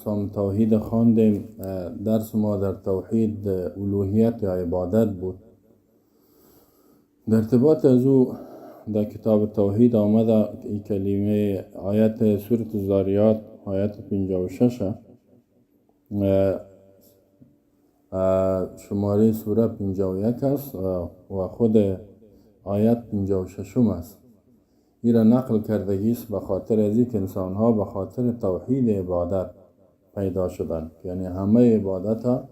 اقسام توحید خواندیم. درس ما در توحید الوهیت یا عبادت بود. در ارتباط از او در کتاب توحید آمده این کلمه آیت سورة الذاریات آیت 56، شماره سوره 51 است و خود آیت 56 است. این را نقل کردگی است به خاطر از اینکه انسان ها به خاطر توحید عبادت پیدا شدند، یعنی همه عبادت ها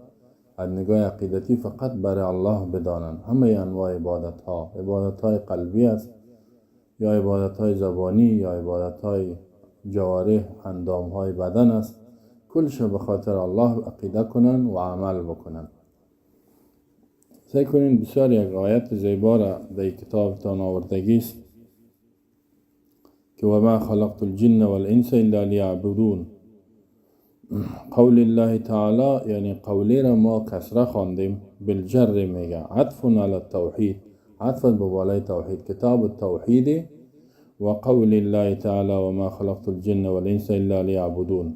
از نگاه عقیدتی فقط برای الله بدانند. همه انواع عبادت ها، عبادت های قلبی است یا عبادت های زبانی یا عبادت های جوارح، اندام های بدن است، کلش به خاطر الله عقیده کنن و عمل بکنن. سیل کنین، بسیار یک آیت زیبا را در کتابتان آوردگی است که وما خلقت الجن والانس الا لیعبدون. قول الله تعالی، یعنی قولی را ما کسره خواندیم، بالجر میگه، عطف علی التوحید، عطف به بالای توحید، کتاب التوحید و قول الله تعالی وما خلقت الجن والانس الا لیعبدون.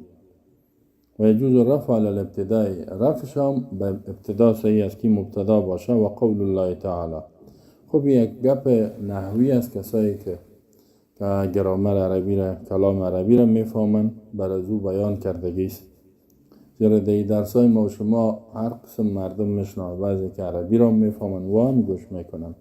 و يجوز الرفع على الابتداء، رفعش هم به ابتدا صحیح است که مبتدا باشه و قول الله تعالی. خب، یک گپ نحوی است. کسایی که گرامر عربی را، کلام عربی را میفهمند، بر از او بیان کردگی است، زیرا در درس های ما و شما هر قسم مردم میشنوه، بعضی که عربی را میفهمند و هم گوش میکنن.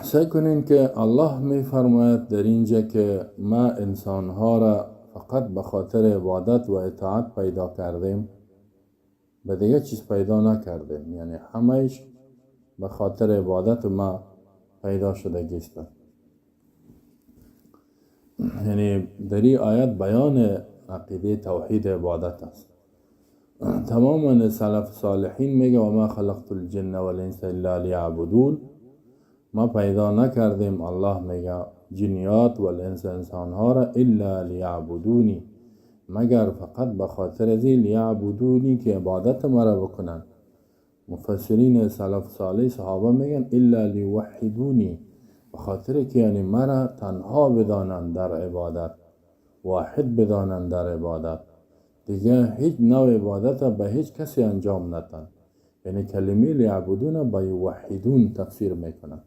سیل کنین که الله میفرماید در اینجا که ما انسانها را فقط به خاطر عبادت و اطاعت پیدا کردیم، به دیگه چیز پیدا نکردیم، یعنی همهش به خاطر عبادت ما پیدا شده است. یعنی در این آیت بیان عقیده توحید عبادت است. تماما سلف صالحین میگه و ما خلقت الجن والانس الا لیعبدون. ما پیدا نکردیم، الله میگه، جنیات و الانس، انسان ها را، الا لیعبدونی، مگر فقط به خاطر ازی، لیعبدونی، که عبادت مرا بکنن. مفسرین سلف صالح، صحابه میگن الا لیوحدونی، به خاطر که یعنی مرا تنها بدانند در عبادت، واحد بدانند در عبادت، دیگه هیچ نوع عبادت به هیچ کسی انجام ندن. یعنی کلمه لیعبدون با یوحدون تفسیر میکنن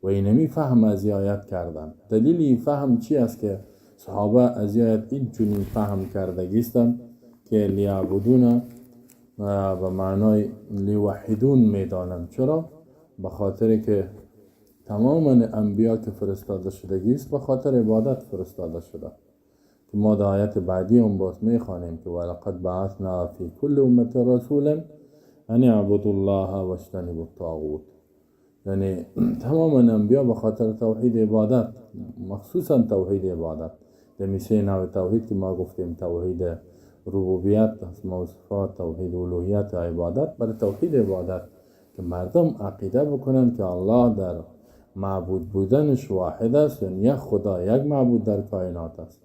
و اینمی فهم از آیت کردن. دلیل این فهم چی است که صحابه از آیت این چنین فهم کردگیستند که لیعبدون به معنای لیوحدون میدانند؟ چرا؟ به خاطر که تمام انبیا که فرستاده شدگی است، به خاطر عبادت فرستاده شده، که ما در آیت بعدی هم باز میخوانیم که ولقد بعثنا فی کل امة رسولا ان اعبدوا الله واجتنبوا الطاغوت. یعنی تمام انبیا به خاطر توحید عبادت، مخصوصا توحید عبادت، در سه نوع توحید که ما گفتیم، توحید ربوبیت، اسماء و صفات، توحید الوهیت و عبادت، برای توحید عبادت که مردم عقیده بکنن که الله در معبود بودنش واحد است، یعنی یک خدا، یک معبود در کائنات است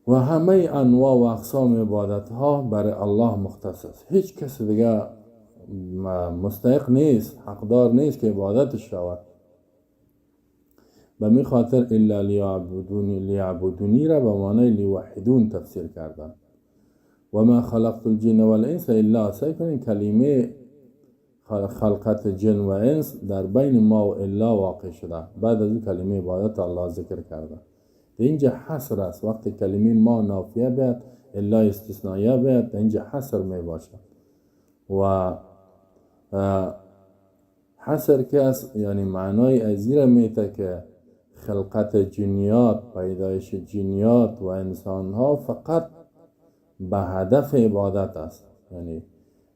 و همه انواع و اقسام عبادت ها برای الله مختص است. هیچ کس دیگه مستحق نیست، حقدار نیست که عبادتش شود. به می خاطر الا لیعبدونی، لیعبدونی را به معنای لیوحدون تفسیر کردن. و ما خلقت الجن والانس الا، سیل کنین، کلمه خلقت جن و انس در بین ما و الا واقع شده، بعد از اون کلمه عبادت الله ذکر کرده. اینجا حصر است. وقتی کلمه ما نافیه بیاد، الا استثنائیه بیاد، اینجا حصر می باشد و حصر که است، یعنی معنای ازی را میته که خلقت جنیات، پیدایش جنیات و انسان ها فقط به هدف عبادت است، یعنی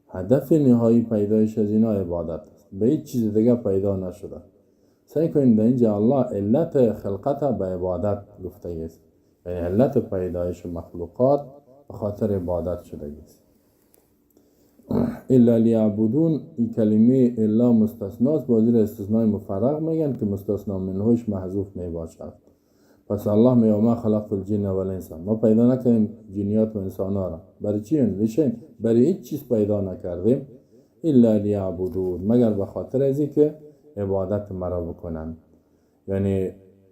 هدف نهایی پیدایش از اینا عبادت است، به هیچ چیز دیگه پیدا نشده. سیل کنید، در اینجا الله علت خلقت به عبادت گفته است، یعنی علت پیدایش مخلوقات به خاطر عبادت شده است. الا لیعبدون، این کلمه الا مستثناست، باز ای را استثنای مفرغ میگن که مستثنا منهش محذوف می باشد. پس الله میگه ما خلقت الجن والانس، ما پیدا نکردیم جنیات و انسان ها را. برای چی؟ لشین برای هیچ چیز پیدا نکردیم، الا لیعبدون، مگر به خاطر ازی که عبادت مرا بکنن. یعنی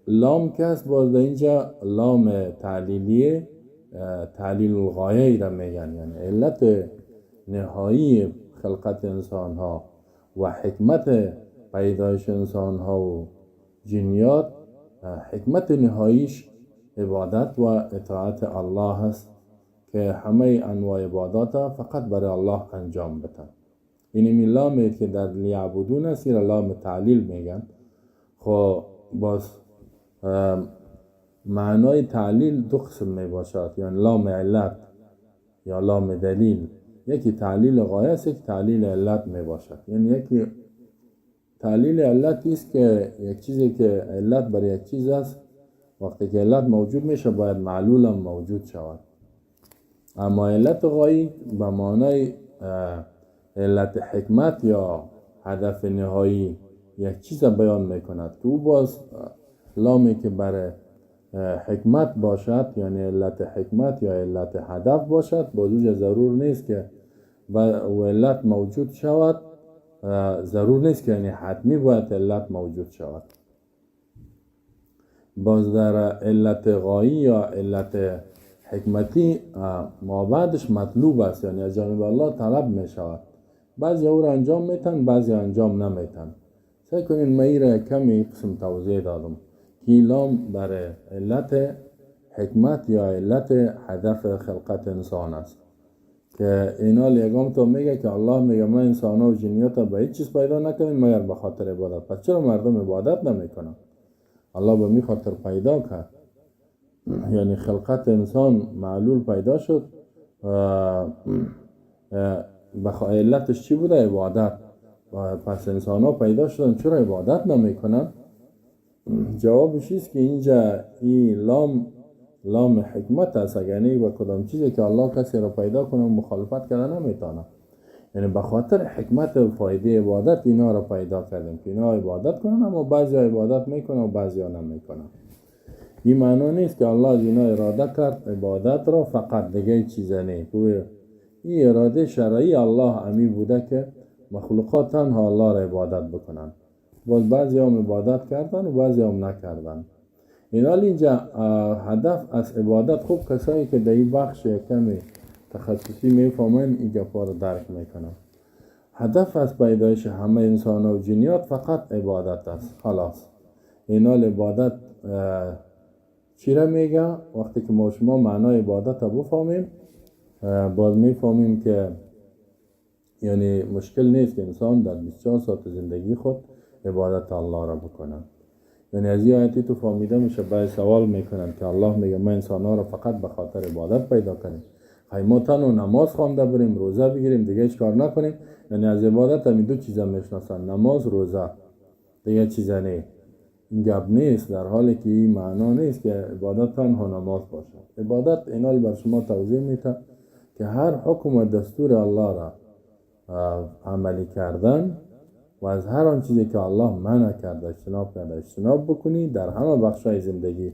لام که است باز در اینجا لام تعلیلیه. تعلیل الغایه را میگن، یعنی علت نهایی خلقت انسان ها و حکمت پیدایش انسان ها و جنیات، حکمت نهاییش عبادت و اطاعت الله است که همه انواع عبادات فقط برای الله انجام بدن. این لام که در لیعبدون است لام تعلیل میگن. خب باز معنای تعلیل دو قسم می باشد، یعنی لام علت یا لام دلیل. یکی تعلیل غایه است، یکی تعلیل علت می باشد. یعنی یکی تعلیل علت است که یک چیزی که علت برای یک چیز است، وقتی که علت موجود میشه باید معلول هم موجود شود. اما علت غایی به معنای علت حکمت یا هدف نهایی یک چیز بیان میکند که او باز لامی که برای حکمت باشد، یعنی علت حکمت یا علت هدف باشد، باز اوجا ضرور نیست که و علت موجود شود، ضرور نیست که یعنی حتمی باید علت موجود شود. باز در علت غایی یا علت حکمتی ما بعدش مطلوب است، یعنی از جانب الله طلب می شود. بعضی او را انجام میتن، بعضی انجام نمیتن. سعی کنین من را کمی قسم توضیح دادم که لام برای علت حکمت یا علت هدف خلقت انسان است که اینا لیگام تو میگه که الله میگه من انسان و جنیات به هیچ چیز پیدا نکردیم مگر به خاطر عبادت. پس چرا مردم عبادت نمیکنن؟ الله به می خاطر پیدا کرد، یعنی خلقت انسان معلول پیدا شد، به علتش چی بوده؟ عبادت. پس انسان ها پیدا شدن چرا عبادت نمیکنن؟ جوابش است که اینجا این لام لام حکمت است، یعنی با کدام چیزی که الله کسی را پیدا کنه مخالفت کرده نمیتونه. یعنی به خاطر حکمت و فایده عبادت اینا را پیدا کردیم که اینا عبادت کنن، اما بعضی عبادت میکنن و بعضی ها نمیکنن. این معنا نیست که الله از اینا اراده کرد عبادت را فقط، دیگه چیز نه. این اراده شرعی الله امی بوده که مخلوقات تنها الله را عبادت بکنن. باز بعضی هم عبادت کردن و بعضی هم نکردن. اینا اینجا هدف از عبادت، خوب کسایی که در این بخش کمی تخصصی میفهمن این گپا رو درک میکنن. هدف از پیدایش همه انسان و جنیات فقط عبادت است، خلاص. اینا عبادت چی را میگه؟ وقتی که ما شما معنای عبادت رو بفهمیم باز میفهمیم که یعنی مشکل نیست که انسان در 24 ساعت زندگی خود عبادت الله را بکنه. یعنی از این آیتی تو فهمیده میشه. بعضی سوال میکنن که الله میگه ما انسان ها را فقط به خاطر عبادت پیدا کنیم، خی ما تنها نماز خوانده بریم، روزه بگیریم، دیگه هیچ کار نکنیم. یعنی از عبادت هم دو چیزا میشناسن، نماز، روزه، دیگه چیزا نه. این گپ نیست، در حالی که این معنا نیست که عبادت تنها نماز باشه. عبادت اینال بر شما توضیح میده که هر حکم و دستور الله را عملی کردن و از هر آن چیزی که الله منع کرده اجتناب کرده اجتناب بکنی در همه بخش‌های زندگی،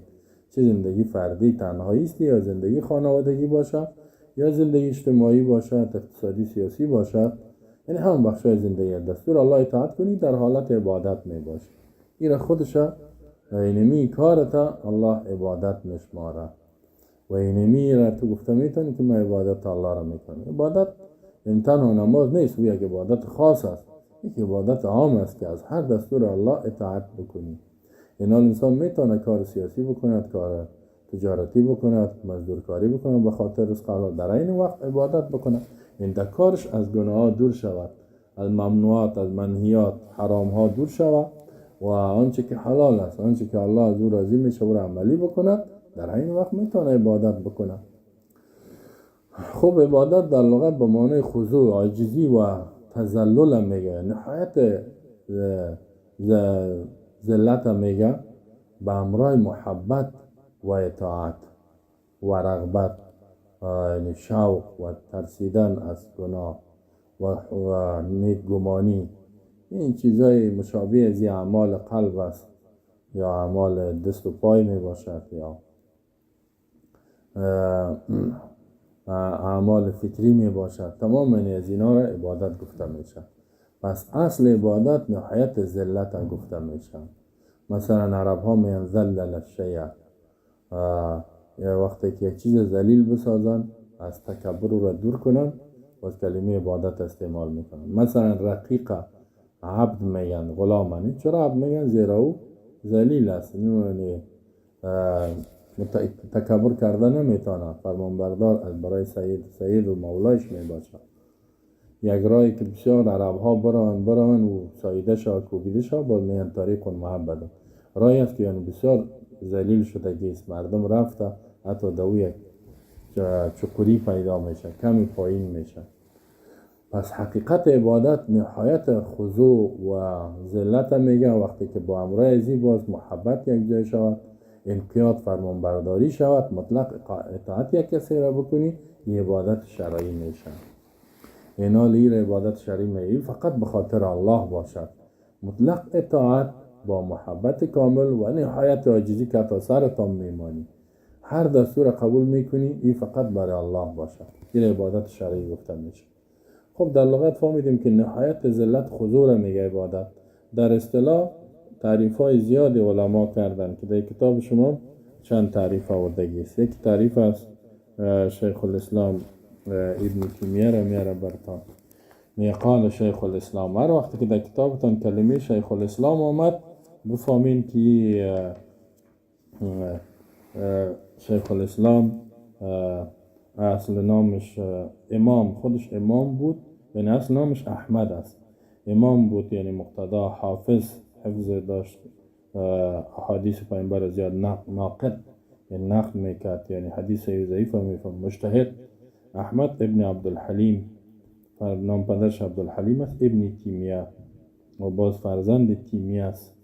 چه زندگی فردی تنهایی است یا زندگی خانوادگی باشه یا زندگی اجتماعی باشد، اقتصادی سیاسی باشد، یعنی همه بخش‌های زندگی دستور الله اطاعت کنی در حالت عبادت می باشی. این خودش اینمی کارتا الله عبادت میشماره و اینمی را تو گفته میتونی که من عبادت الله را میکنم. عبادت این تنها نماز نیست، او یک عبادت خاص است، یک عبادت عام است که از هر دستور الله اطاعت بکنی. اینا انسان میتونه کار سیاسی بکند، کار تجارتی بکند، مزدورکاری بکند به خاطر رزق حلال، در این وقت عبادت بکند. این در کارش از گناه دور شود، از ممنوعات، از منهیات، حرام ها دور شود و آنچه که حلال است، آنچه که الله از او راضی میشه او را عملی بکند، در این وقت میتونه عبادت بکند. خب عبادت در لغت به معنی خضوع، عاجزی و تذلل میگه، نهایت ذلت میگه به امرای محبت و اطاعت و رغبت، یعنی شوق و ترسیدن از گناه و نیک گمانی. این چیزای مشابه از اعمال قلب است یا اعمال دست و پای می باشد یا اعمال فکری می باشد. تمام از اینا را عبادت گفته میشه. پس اصل عبادت نهایت ذلت گفته میشه. مثلا عرب ها میگن ذلل الشیء، وقتی که یک چیز ذلیل بسازن، از تکبر را دور کنن، باز کلمه عبادت استعمال میکنن. مثلا رقیق عبد میگن، غلام. چرا عبد میگن؟ زیرا او ذلیل است، یعنی تکبر کرده نمیتونه، فرمانبردار از برای سید و مولایش میباشه. یک راهی که بسیار عرب ها بران و سایده شا، کوبیده شا، باز میگن طریق معبد. راهی است که یعنی بسیار ذلیل شده است، مردم رفته، حتی دو یک چقوری پیدا میشه، کمی پایین میشه. پس حقیقت عبادت نهایت خضوع و ذلت میگه. وقتی که با امرای ازی باز محبت یک جای شود، انقیاد، فرمانبرداری شود، مطلق اطاعت یک کسی را بکنی، این عبادت شرعی میشه. اینا لیر عبادت شرعی میگه فقط به خاطر الله باشد، مطلق اطاعت با محبت کامل و نهایت عاجزی که تا سرتان میمانی، هر دستور قبول میکنی، این فقط برای الله باشد، این عبادت شرعی گفته میشه. خب، در لغت فهمیدیم که نهایت ذلت، خضوع میگه عبادت. در اصطلاح تعریف های زیادی علما کردن که در کتاب شما چند تعریف آوردگی است. یک تعریف از شیخ الاسلام ابن تیمیه را میاره برتان. میگه قال شیخ الاسلام. هر وقتی که در کتابتان کلمه شیخ الاسلام آمد، بفهمین که شیخ الاسلام اصل نامش امام، خودش امام بود، یعنی اصل نامش احمد است. امام بود، یعنی مقتدا، حافظ، حفظ داشت احادیث پیامبر زیاد، ناقد، یعنی نقد میکرد، یعنی حدیث ضعیف میفهم، مجتهد. احمد ابن عبدالحلیم، نام پدرش عبدالحلیم است، ابن تیمیه و باز فرزند تیمیه است،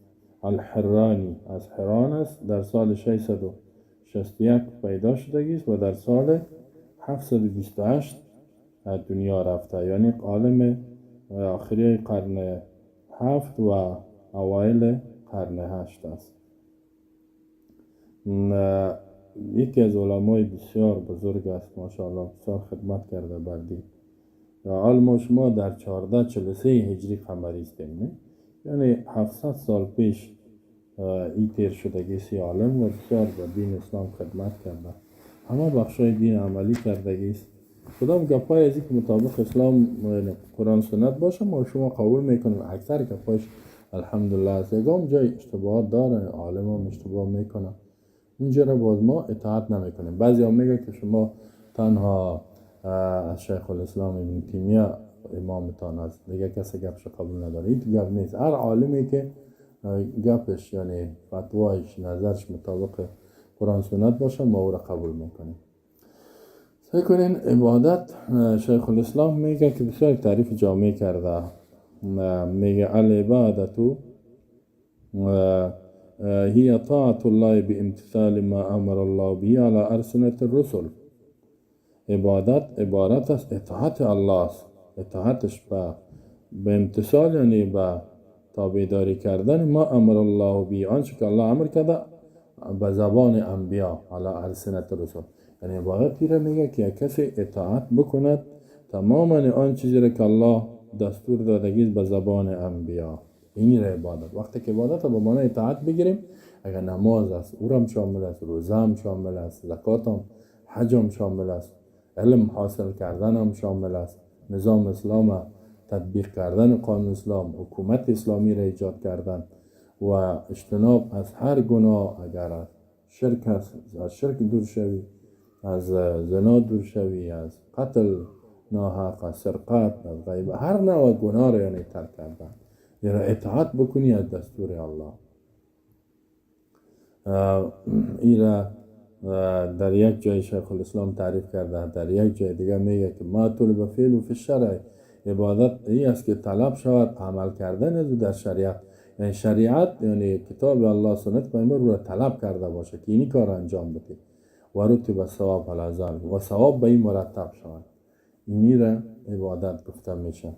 الحرانی، از حران است. در سال 661 پیدا شدگی است و در سال 728 از دنیا رفته، یعنی عالم آخری قرن هفت و اوایل قرن هشت است. یکی از علمای بسیار بزرگ است، ماشاءالله، بسیار خدمت کرده بر دین. حال ما شما در 1443 هجری قمری استیم، نه؟ یعنی 700 سال پیش ای تیر شدگی سی عالم و بسیار به دین اسلام خدمت کرده، همه بخشای دین عملی کردگی است. کدام گپای از که مطابق اسلام، یعنی قرآن، سنت باشه، ما شما قبول میکنیم. اکثر گپایش الحمدلله است. یگام جای اشتباهات داره، عالم هم اشتباه میکنه، اونجا را باز ما اطاعت نمیکنیم. بعضی هم میگه که شما تنها از شیخ الاسلام ابن تیمیه امامتان است، دیگه کسی گپش قبول نداره. این گپ نیست. هر عالمی که گپش، یعنی فتوایش، نظرش مطابق قرآن، سنت باشه، ما او را قبول میکنیم. سیل کنین، عبادت، شیخ الاسلام میگه که بسیار تعریف جامع کرده. میگه العبادة هي طاعة الله بامتثال ما أمر الله به على ألسنة الرسل. عبادت عبارت است، اطاعت الله است، اطاعتش به امتثال، یعنی به تابعداری کردن ما أمر الله به، آنچه که الله امر کرده به زبان انبیا، على ألسنة الرسل. یعنی عبادت را میگه که کسی اطاعت بکند تماما آن چیزی را که الله دستور دادگی به زبان انبیا، اینی را عبادت. وقتی که عبادت را به معنی اطاعت بگیریم، اگر نماز است او هم شامل است، روزه هم شامل است، زکات هم، حج هم شامل است، علم حاصل کردن هم شامل است، نظام اسلام تطبیق کردن، قانون اسلام، حکومت اسلامی را ایجاد کردن و اجتناب از هر گناه، اگر شرک است از شرک دور شوی، از زنا دور شوی، از قتل ناحق، از سرقت، از غیبت، هر نوع گناه را یعنی ترک کردن، یعنی اطاعت بکنی از دستور الله. ایرا در یک جای شیخ الاسلام تعریف کرده. در یک جای دیگه میگه که ما طلب فعله في الشرع. عبادت ای است که طلب شود عمل کردن از در شریعت، یعنی شریعت یعنی کتاب الله، سنت پیامبر رو طلب کرده باشه که اینی کار انجام بده و رتب الثواب على ذلك و ثواب به این مرتب شود، اینی را عبادت گفته میشه.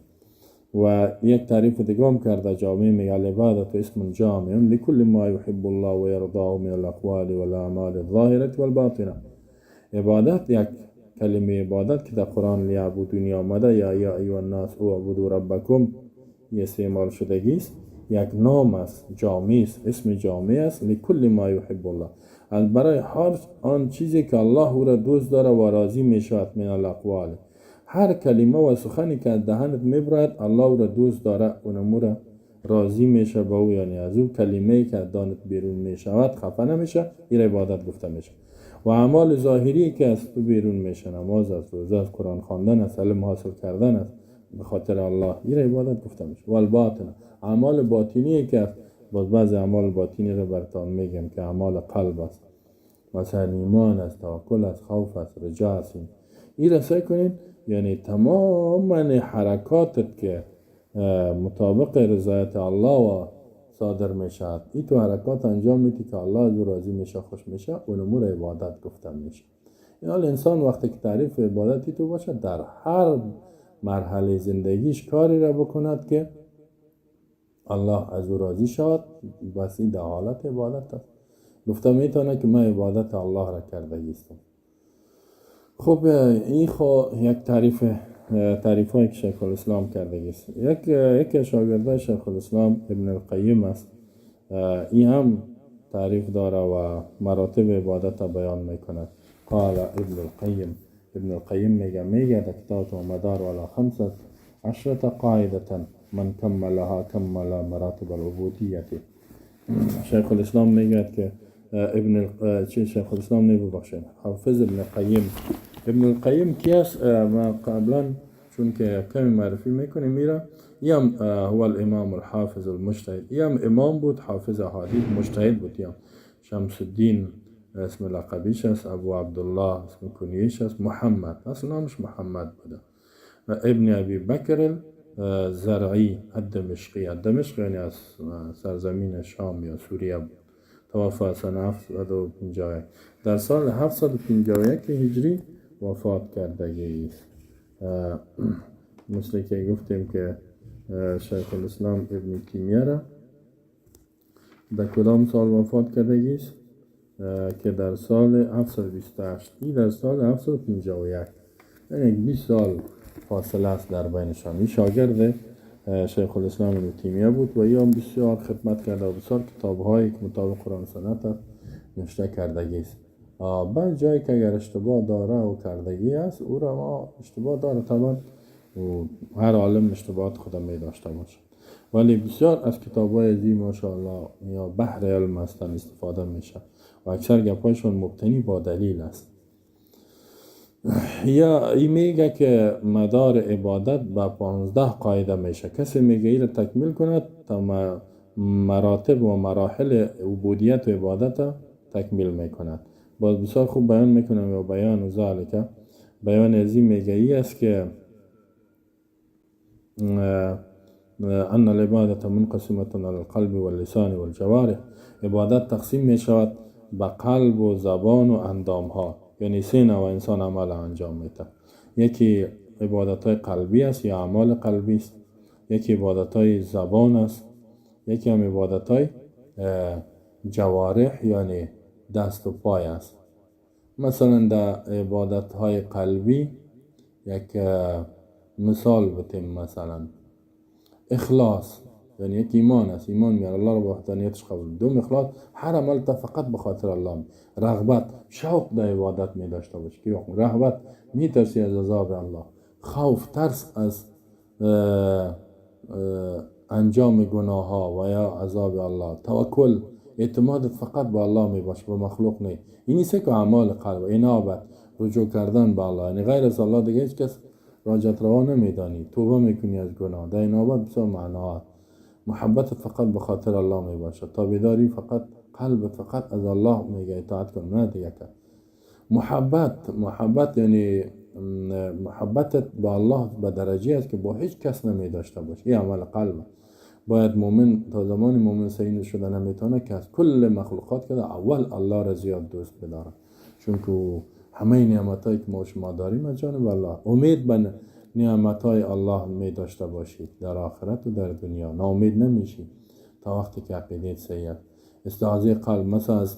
و یک تعریف دیگه هم کرده جامع. میگه العبادة اسم جامع لكل ما يحب الله ويرضاه من الأقوال والأعمال الظاهرة والباطنة. عبادت، یک کلمه عبادت که در قرآن ليعبدون آمده یا يا أيها الناس اعبدوا ربكم استعمال شدگی است، یک نام است، جامع است، اسم جامع است. لكل ما يحب الله، برای هر آن چیزی که الله او را دوست داره و راضی میشود. من الاقوال، هر کلمه و سخنی که از دهنت میبرد الله او را دوست داره، اونمو را راضی میشه به او، یعنی از او کلمه که از دهنت بیرون میشود خفه نمیشه، این عبادت گفته میشه. و اعمال ظاهری که از تو بیرون میشه، نماز است، روزه است، قرآن خواندن است، علم حاصل کردن است به خاطر الله، این عبادت گفته میشه. و الباطن، اعمال باطنی که است، باز بعض اعمال باطنی رو براتون میگم که اعمال قلب است، مثلا ایمان است، توکل است، خوف است، رجا است. این را سعی کنید یعنی تمام حرکاتت که مطابق رضایت الله و صادر میشد، این تو حرکات انجام میدی که الله از او راضی میشه، خوش میشه، اون امور عبادت گفته میشه. این حال انسان وقتی که تعریف عبادتی تو باشه، در هر مرحله زندگیش کاری را بکند که الله از او راضی شود، بس این در حالت عبادت است. گفته میتونه که من عبادت الله را کردگیستم. خب این خو یک تعریف، تعریف هایی که شیخ الاسلام کرده است. یک شاگرده شیخ الاسلام ابن القیم است، این هم تعریف داره و مراتب عبادت بیان میکند. قال ابن القیم، ابن القیم میگه در کتاب مدار علی 15 قاعدة من کملها کمل مراتب العبودیت. شیخ الاسلام میگه که ابن چی، شیخ الاسلام نه، ببخشید، حافظ ابن القیم. ابن القیم کی است؟ ما قبلا چون که کمی معرفی میکنیم میره. یم هو الامام الحافظ المجتهد، یم امام بود، حافظ احادیث، مجتهد بود. یم شمس الدین اسم لقبیش است، ابو عبدالله اسم کنیش است، محمد، اصل نامش محمد بوده، ابن ابی بکر زرعی الدمشقی. الدمشق یعنی از سرزمین شام یا سوریه بود. توفى سنة 751، در سال 751 هجری وفات کردگی است. مثل که گفتیم که شیخ الاسلام ابن تیمیه را در کدام سال وفات کردگی است که در سال 728، ای در سال 751، یعنی 20 سال فاصله است در بینشان. این شاگرد شیخ الاسلام ابن تیمیه بود و ای هم بسیار خدمت کرده و بسیار کتاب هایی که مطابق قرآن سنت است نوشته کردگی است. بعد جایی که اگر اشتباه داره و کردگی است، او را ما اشتباه داره طبعا و هر عالم اشتباهات خود می داشته باشه، ولی بسیار از کتاب های ازی ماشاءالله یا بحر علم هستن، استفاده میشه و اکثر گپایشون مبتنی با دلیل است. یا ای میگه که مدار عبادت به 15 قاعده میشه. کسی میگه ای تکمیل کند تا مراتب و مراحل عبودیت و عبادت تکمیل میکند. باز بسیار خوب بیان میکنم. یا بیان ذالک، بیان ازی میگه ای است که ان العبادة منقسمة على القلب واللسان والجوارح. عبادت تقسیم می شود به قلب و زبان و اندام ها، یعنی سه نوع انسان عمل انجام میده. یکی عبادت های قلبی است یا اعمال قلبی است، یکی عبادت های زبان است، یکی هم عبادت های جوارح یعنی دست و پای است. مثلا در عبادت های قلبی یک مثال بتیم، مثلا اخلاص، یعنی یک ایمان است، ایمان میاره، الله رو با وحدانیتش قبول. دوم اخلاص، هر عمل تا فقط به خاطر الله. رغبت، شوق در عبادت می داشته باشی که رهبت، میترسی از عذاب الله. خوف، ترس از انجام گناه ها و یا عذاب الله. توکل، اعتماد فقط به الله می باشه، به مخلوق نه. این سه که اعمال قلب. انابت، رجوع کردن به الله، یعنی غیر از الله دیگه هیچ کس حاجت روا نمیدانی، توبه میکنی از گناه. در انابت بسیار معنا. محبت فقط به خاطر الله می باشه، تابعداری فقط، قلب فقط از الله میگه اطاعت کن، نه دیگه که. محبت، محبت یعنی محبتت به الله به درجه است که با هیچ کس نمی داشته باشه. این عمل قلب. باید مؤمن تا زمان مؤمن صحیح شده نمیتونه که از کل مخلوقات که اول الله را زیاد دوست بداره، چون که همه نعمت که ما شما داریم از جانب الله. امید به نعمت های الله می داشته باشید در آخرت و در دنیا، ناامید نمیشی تا وقتی که عقیده صحیح است. استعاذه قلب، مثلا از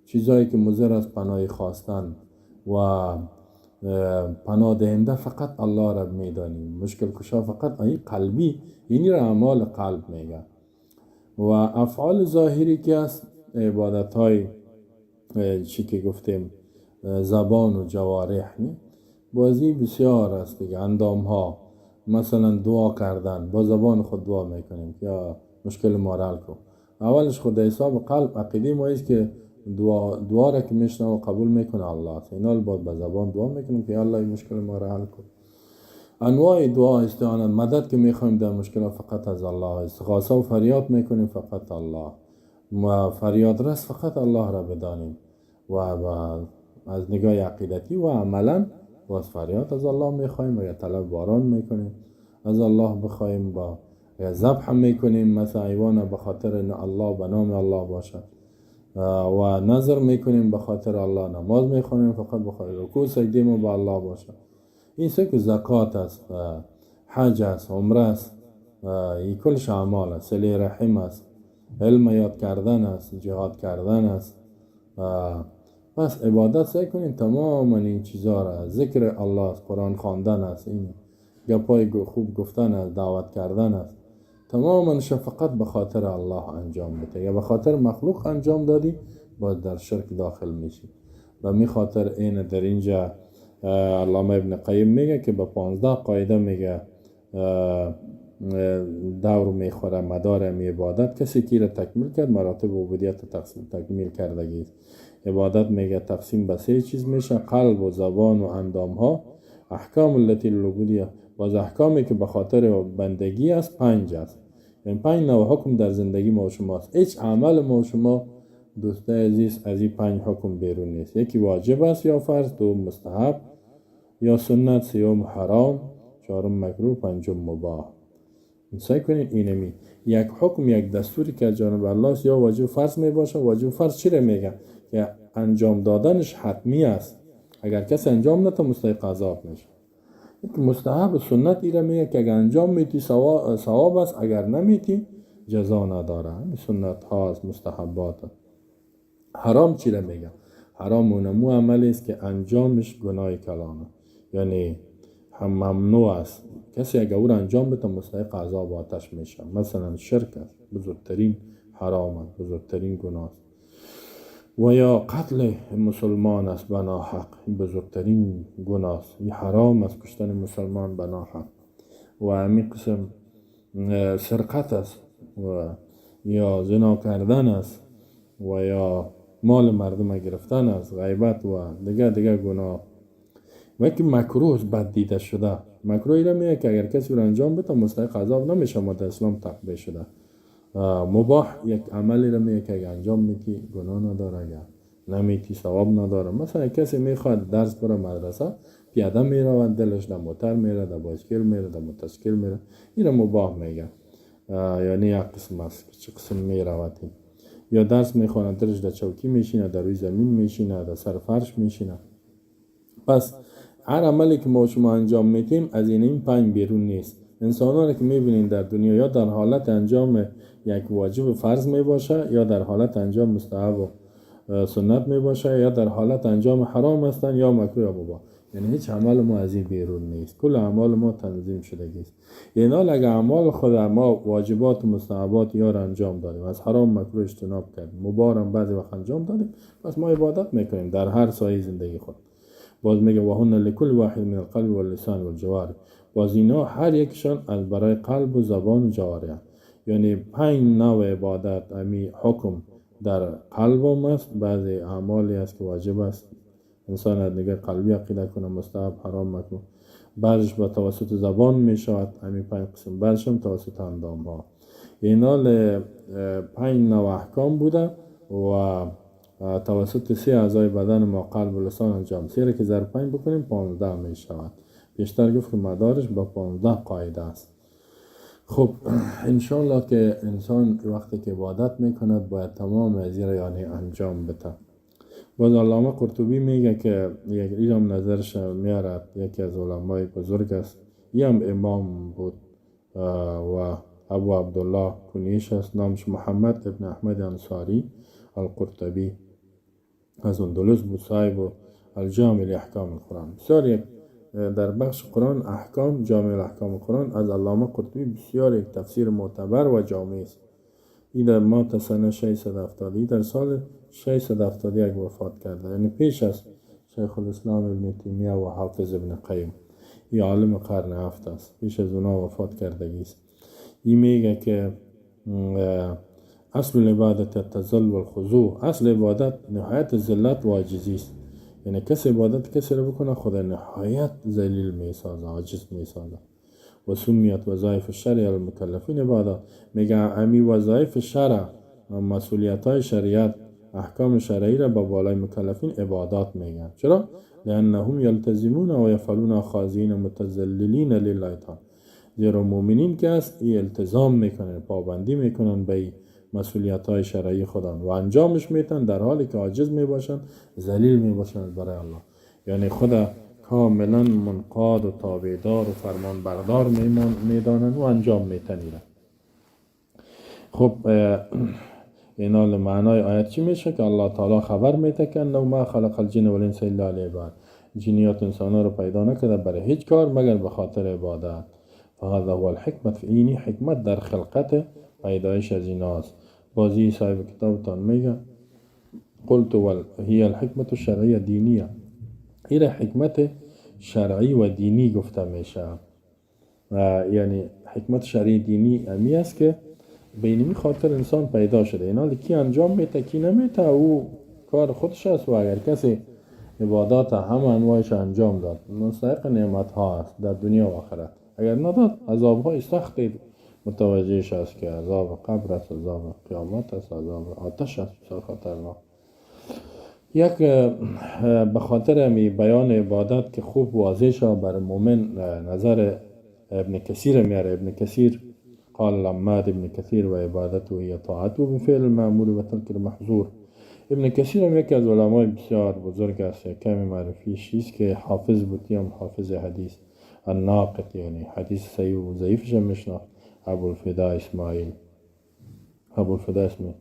چیزایی که مضر از پناهی خواستن و پناه دهنده فقط الله را میدانیم، مشکل کشا فقط این قلبی، یعنی را اعمال قلب میگه. و افعال ظاهری که است، عبادت های چی که گفتیم زبان و جوارح نی بازی بسیار است دیگه. اندام ها مثلا دعا کردن، با زبان خود دعا میکنیم یا مشکل ما را حل کن. اولش خود حساب قلب عقیده ما است که دعا را که میشنوه و قبول میکنه الله است. اینا باید به زبان دعا میکنیم که الله این مشکل ما را حل کن. انواع دعا، استعانت، مدد که میخوایم در مشکل فقط از الله، استغاثه و فریاد میکنیم فقط الله، ما فریاد رس فقط الله را بدانیم و از نگاه عقیدتی و عملا باز فریاد از الله میخوایم. اگر طلب باران میکنیم از الله بخوایم، با اگر ذبح میکنیم مثلا حیوان به خاطر الله، به نام الله باشد، و نذر میکنیم به خاطر الله، نماز میخوانیم فقط به خاطر رکوع سجده ما به الله باشد. این سه که زکات است، حج است، عمره است، این کلش اعمال است، صله رحم است، علم یاد کردن است، جهاد کردن است. پس عبادت سعی کنیم تماما این چیزا را، ذکر الله است، قرآن خواندن است، این گپای خوب گفتن است، دعوت کردن است، تماما فقط به خاطر الله انجام بده. یا به خاطر مخلوق انجام دادی باز در شرک داخل میشی. به می خاطر این در اینجا علامه ابن قیم میگه که به 15 قاعده میگه دور میخوره مدار می عبادت. کسی که را تکمیل کرد مراتب عبودیت تقسیم تکمیل کردگی است. عبادت میگه تقسیم به سه چیز میشه: قلب و زبان و اندام ها. احکام التي للعبودیه، باز احکامی که به خاطر بندگی است 5 است. یعنی 5 نوع حکم در زندگی ما و شما است. هیچ عمل ما و شما دوستای عزیز از این 5 حکم بیرون نیست. یکی واجب است یا فرض، دوم مستحب یا سنت، سوم حرام، چهارم مکروه، پنجم مباح. سعی کنید اینمی یک حکم، یک دستوری که از جانب الله است یا واجب فرض می باشه. واجب فرض چی رو میگه؟ که انجام دادنش حتمی است، اگر کسی انجام نده مستحق عذاب میشه. یک مستحب و سنت ایره میگه که اگر انجام میتی ثواب است، اگر نمیتی جزا نداره. همین سنت ها است، مستحبات. حرام چی رو میگه؟ حرام اونمو عملی است که انجامش گناه کلانه، یعنی هم ممنوع است. کسی اگر او را انجام بده مستحق عذاب آتش میشه. مثلا شرک است، بزرگترین حرام است، بزرگترین گناه است. و یا قتل مسلمان است به ناحق، بزرگترین گناه است، این حرام است کشتن مسلمان به ناحق. و همین قسم سرقت است و یا زنا کردن است و یا مال مردم گرفتن است، غیبت و دیگه دیگه گناه. و که مکروه است، بد دیده شده. مکروه ایره میگه که اگر کسی رو انجام بده مستحق عذاب نمیشه، ما در اسلام تقبیح شده. مباح یک عملی رو میگه که اگر انجام میتی گناه نداره، اگر نمیتی ثواب نداره. مثلا کسی میخواد درس بره مدرسه، پیاده میرود، دلش در موتر میره، در بایسکل میره، در موتورسیکل میره، این رو مباح میگه. یعنی یک قسم است که چه قسم میرود. یا درس میخواند، دلش در چوکی میشینه، در روی زمین میشینه، در سر فرش میشینه. پس هر عملی که ما شما انجام میتیم از این 5 بیرون نیست. انسان ها که میبینین در دنیا یا در حالت انجام یک واجب فرض میباشه، یا در حالت انجام مستحب و سنت میباشه، یا در حالت انجام حرام هستن، یا مکروه یا مباح. یعنی هیچ عمل ما از این بیرون نیست، کل اعمال ما تنظیم شدگی است. یعنی اگه اعمال خود ما واجبات و مستحبات یا را انجام دادیم، از حرام مکروه اجتناب کردیم، مباح هم بعضی وقت انجام دادیم، پس ما عبادت میکنیم در هر سایه زندگی خود. باز میگه وهن لکل واحد من القلب واللسان والجوارح. باز اینا هر یکشان از برای قلب و زبان و جوارح، یعنی 5 نوع عبادت امی حکم در قلب هم است. بعضی اعمالی است که واجب است انسان از نگاه قلبی عقیده کنه، مستحب، حرام، مکروه. بعضش با توسط زبان می شود، امی 5 قسم، بعضش هم توسط اندام ها. اینا 5 نوع احکام بوده و توسط 3 اعضای بدن ما، قلب و لسان انجام. 3 را که ضرب 5 بکنیم 15 می شود. بیشتر گفت که مدارش با 15 قاعده است. انشالله که انسان وقتی که عبادت میکند باید تمام از این را یعنی انجام بده. باز علامه قرطبی میگه که یک ایرام نظرش میارد، یکی از علمای بزرگ است، این هم امام بود و ابو عبدالله کنیش است، نامش محمد ابن احمد انصاری القرطبی، از اندلس بود، صاحب الجامع لاحکام القرآن. بسیار یک در بخش قرآن احکام، جامع الاحکام القرآن از علامه قرطبی بسیار یک تفسیر معتبر و جامع است. این در مات سنه 670، این در سال 671 وفات کرده، یعنی پیش از شیخ الاسلام ابن تیمیه و حافظ ابن قیم. این عالم قرن هفت است، پیش از اونا وفات کردگی است. این میگه که اصل العبادت التذلل والخضوع، اصل عبادت نهایت ذلت و عاجزی است. یعنی کسی عبادت کسی رو بکنه، خود نهایت ذلیل میسازه، عاجز میسازه. و سمیت وظایف الشرع المکلفین عبادت. میگه امی وظایف شرع، مسئولیت های شریعت، احکام شرعی را به بالای مکلفین عبادات میگن. چرا؟ لانهم یلتزمون و یفعلون خاضعین متذللین لله تعالی. زیرا مؤمنین که است ای التزام میکنن، پابندی میکنن به مسئولیت های شرعی خودان و انجامش میتن، در حالی که عاجز میباشن، ذلیل میباشن برای الله. یعنی خود کاملا منقاد و تابعدار و فرمان بردار میدانن و انجام میتن. خب، اینال معنای آیت چی میشه که الله تعالی خبر میده که انه ما خلق الجن والانس الا لعباد، جنیات انسان رو پیدا نکرده برای هیچ کار مگر به خاطر عبادت. فهذا هو الحکمت، اینی حکمت در خلقت پیدایش از ایناست. بازی صاحب کتابتان میگه قلت هي الحکمت الشرعیه دینیه. این حکمت شرعی و دینی گفته میشه. یعنی حکمت شرعی دینی امی است که به اینمی خاطر انسان پیدا شده. اینا کی انجام میته، کی نمیته، او کار خودش است. و اگر کسی عبادات همه انواعش انجام داد، مستحق نعمت ها است در دنیا و آخرت. اگر نداد، عذاب های سختی متوجهش است که عذاب قبر است، عذاب قیامت است، عذاب آتش است، بسیار خطرناک. یک به خاطر می بیان عبادت که خوب واضح شد بر مؤمن، نظر ابن کثیر میاره. ابن کثیر قال العماد ابن کثیر و عبادته هي طاعته بفعل المأمور و ترک المحظور. ابن کثیر هم یکی از علمای بسیار بزرگ است. کمی معرفی است که حافظ بود، هم حافظ حدیث، الناقد، یعنی حدیث صحیح و ضعیفش هم میشناخت. ابوالفدا اسماعیل، ابوالفدا اسم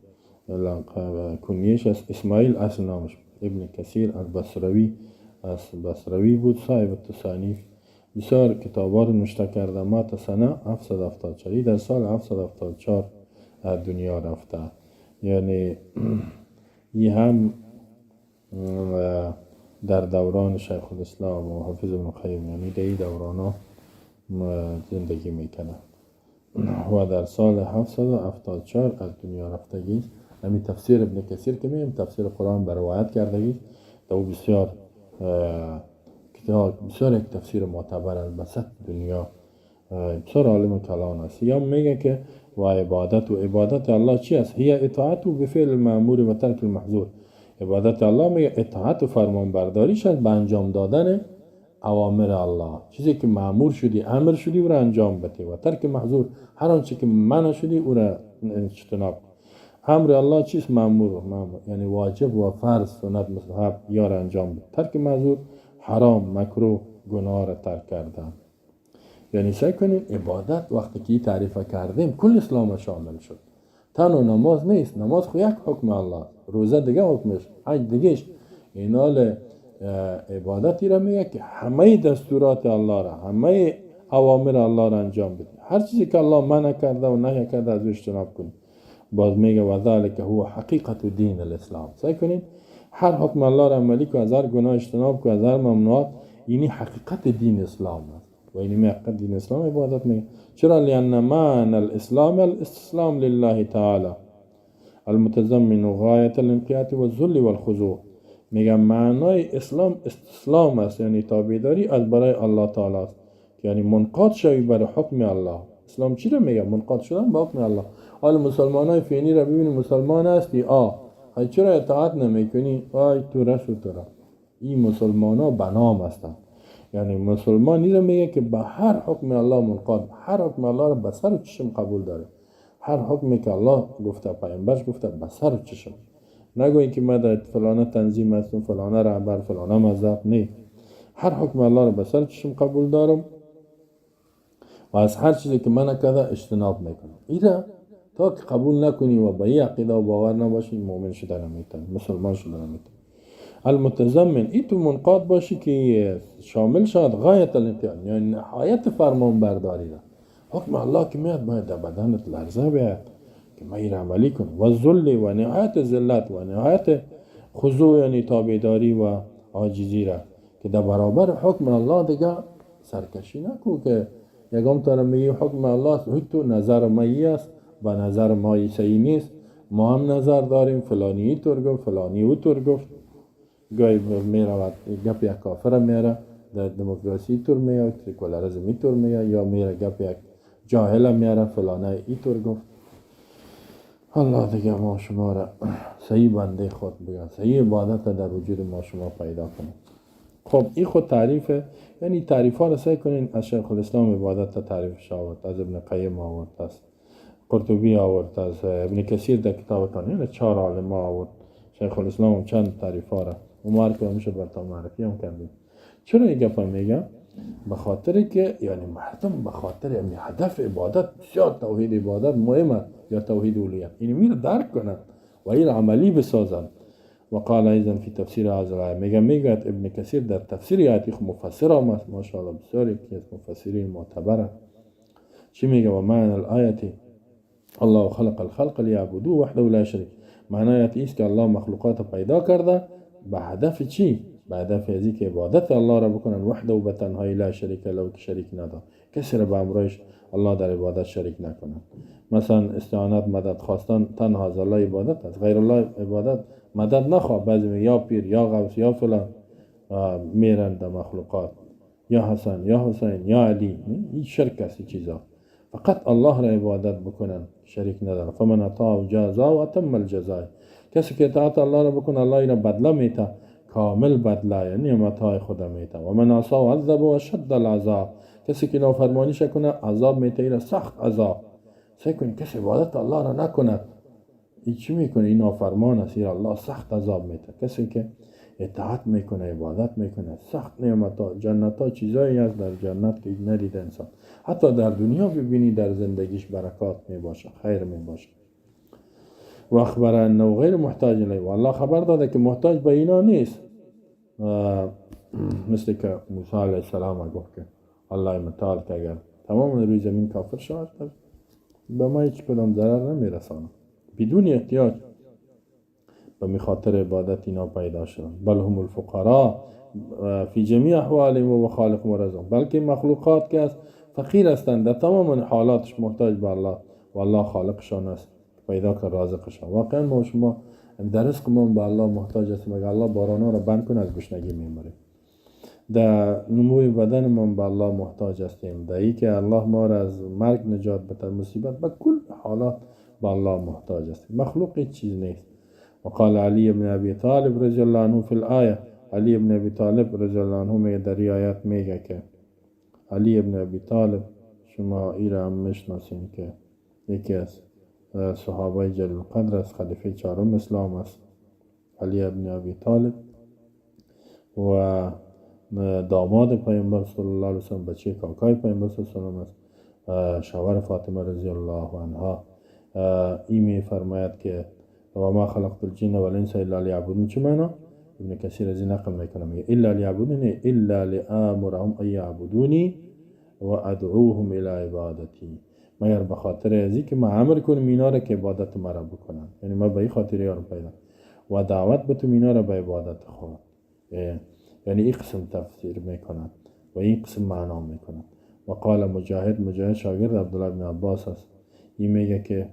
کنیش است، اسماعیل اصل نامش. ابن کثیر البصروی، از بصروی بود. صاحب تصانیف، بسیار کتابا رو نوشته کرده. مات سنه 774، در سال 774 از دنیا رفته. یعنی ای هم در دوران شیخ الاسلام و حافظ ابن قیم، یعنی در این دوران زندگی میکنه و در سال 774 از دنیا رفتگی. همین تفسیر ابن کثیر که میگیم، تفسیر قرآن بر روایت کردگی، او بسیار کتاب، بسیار یک تفسیر معتبر است به سطح دنیا، بسیار عالم کلان است. یا میگه که و عبادت و عبادت الله چی است؟ هي اطاعت بفعل المأمور و ترک المحظور. عبادت الله، میگه، اطاعت و فرمان برداریش است به انجام دادن اوامر الله. چیزی که مأمور شدی، امر شدی، او را انجام بده و ترک محظور، هر آنچه که منع شدی، او را اجتناب. امر الله چیست؟ مأمور یعنی واجب و فرض، سنت، مستحب یا را انجام بده. ترک محظور، حرام، مکروه، گناه را ترک کردن. یعنی سعی کنیم عبادت وقتی که تعریف کردیم، کل اسلام شامل شد. تنها نماز نیست. نماز خو یک حکم الله، روزه دیگه حکمش، حج دیگهش. اینال عبادتی را میگه که همه دستورات الله را، همه اوامر الله را انجام بده، هر چیزی که الله منع کرده و نهی کرده، از او اجتناب کنی. باز میگه و ذلك هو حقیقت دین الاسلام. سعی کنید هر حکم الله را عملی کو، از هر گناه اجتناب کو، از هر ممنوعات. اینی حقیقت دین اسلام است و اینی حقیقت دین اسلام عبادت میگه. چرا؟ لأن معنى الاسلام الاستسلام لله تعالی المتضمن غایت الانقیاد والذل والخضوع. میگه معنای اسلام استسلام است، یعنی تابعداری از برای الله تعالی است، یعنی منقاد شوی برای حکم الله. اسلام چی رو میگه؟ منقاد شدن به حکم الله. حال مسلمان های فعلی را ببینیم. مسلمان هستی، آ چرا اطاعت نمیکنی؟ آی تو رسول تو را. این مسلمان ها بنام هستند. یعنی مسلمان رو میگه که به هر حکم الله منقاد، هر حکم الله را به سر و چشم قبول داره. هر حکمی که الله گفته، پیامبرش گفته، به سر و چشم. نگویی که من در فلانه تنظیم هستم، فلانه رهبر، فلانه مذهب. نه، هر حکم الله رو به سر چشم قبول دارم و از هر چیزی که منع کرده اجتناب میکنم. ایره تا که قبول نکنی و به این عقیده و باور نباشی، مؤمن شده نمیتونی، مسلمان شده نمیتونی. المتضمن، ای تو منقاد باشی که شامل شد غایت الانقیاد، یعنی نهایت فرمان برداری را. حکم الله که میاد، باید در بدنت لرزه بیاد. که ما این عملی کنم. و ذل و نهایت ذلت و نهایت خضوع، یعنی تابعداری و عاجزی را که در برابر حکم الله دیگه سرکشی نکو که یکم تا میگی حکم الله تو نظر ما است و نظر ما صحیح نیست، ما هم نظر داریم، فلانی اینطور گفت، فلانی اوطور گفت. گاهی میرود گپ یک کافر میره در دموکراسی اینطور میاد، سکولاریسم اینطور میاد، یا میره گپ یک جاهل میاره فلانه اینطور گفت. الله دیگه ما شما را صحیح بنده خود بگن، صحیح عبادت در وجود ما شما پیدا کنه. خب این خود تعریفه، یعنی تعریف ها را سعی کنین از شیخ الاسلام عبادت تعریفش آورد، از ابن قیم آورد، از قرطبی آورد، از ابن کثیر در کتابتان، یعنی 4 عالم آورد. شیخ الاسلام چند تعریف ها را عمر که میشه برتا معرفی هم کردیم. چرا این گپ میگم؟ به خاطر که یعنی مردم به خاطر یعنی هدف عبادت بسیار توحید عبادت مهم است یا توحید اولویت، اینو میره درک کنند و این عملی بسازند. و قال ایضا فی تفسیر هذه الآیه، میگه ابن کثیر در تفسیر آیت، خو مفسر هم است ماشاءالله، بسیار یکی از مفسرین معتبره. چی میگه؟ و معنی الآیه الله خلق الخلق لیعبدوه وحده لا شریک. معنی آیت ایست که الله مخلوقات پیدا کرده به هدف چی؟ به هدف ازی که عبادت الله را بکنن، وحده و به تنهایی، لا شریک له، که شریک نداره، کسی را به امرش الله در عبادت شریک نکنن. مثلا استعانت، مدد خواستن تنها از الله عبادت است، غیر الله عبادت مدد نخواه. بعضی یا پیر یا غوث یا فلان میرن در مخلوقات، یا حسن یا حسین یا علی، این شرک است. این چیزا فقط الله را عبادت بکنن، شریک ندارن. فمن اطاع جازا و اتم الجزاء، کسی که اطاعت الله را بکنه الله را بدله میته، کامل بدله، یعنی نعمتهای خود میته. و من عصا عذب و اشد العذاب، کسی که نافرمانی کنه عذاب میته، اینا سخت عذاب. سعی کنید کسی عبادت الله را نکند، این چی میکنه؟ این نافرمان است، این الله سخت عذاب میته. کسی که اطاعت میکنه، عبادت میکنه، سخت نعمت ها، جنت ها، چیزایی هست در جنت که ندیده انسان. حتی در دنیا ببینی در زندگیش برکات میباشه، خیر میباشه. و اخبر انه غیر محتاج الیه، و الله خبر داده که محتاج به اینا نیست. مثل که موسی علیه السلام گفت که الله متعال که اگر تمام روی زمین کافر شود به ما هیچ کدام ضرر نمیرسانه، بدون احتیاج به می خاطر عبادت اینا پیدا شدن. بل هم الفقراء فی جمیع احوالهم و خالق و رزق، بلکه مخلوقات که است فقیر هستند، در تمام حالاتش محتاج به الله و الله خالقشان است، پیدا که رازقشان. واقعا ما شما در رزق ما به الله محتاج هستیم. اگر الله بارانا را بند کنه از گشنگی میمریم. در نموی بدن ما به الله محتاج هستیم، در ای که الله ما را از مرگ نجات بده، مصیبت، به کل حالات به الله محتاج هستیم. مخلوق هیچ چیز نیست. وقال علی بن ابی طالب رضی الله عنه فی الآیه، علی بن ابی طالب رضی الله عنه میگه در آیات، میگه که علی بن ابی طالب شما ای را هم میشناسین که یکی از صحابه جلیل القدر است، خلیفه چهارم اسلام است علی بن ابی طالب و داماد پیامبر صلی الله علیه وسلم، بچه کاکای پیامبر صلی الله علیه وسلم است، شوهر فاطمه رضی الله عنها. ای می فرماید که و ما خلقت الجن والانس الا لیعبدون. چه معنا؟ ابن کثیر از این نقل میکنه، میگه الا لیعبدون، الا لآمرهم ان یعبدونی و ادعوهم الى عبادتی، مگر به خاطر ازی که ما امر کنم اینا را که عبادت مرا بکنن، یعنی ما به این خاطر یارو پیدا و دعوت بتم اینا را به عبادت خود. یعنی این قسم تفسیر میکنن و این قسم معنا میکنن. و قال مجاهد، مجاهد شاگرد عبدالله بن عباس است، این میگه که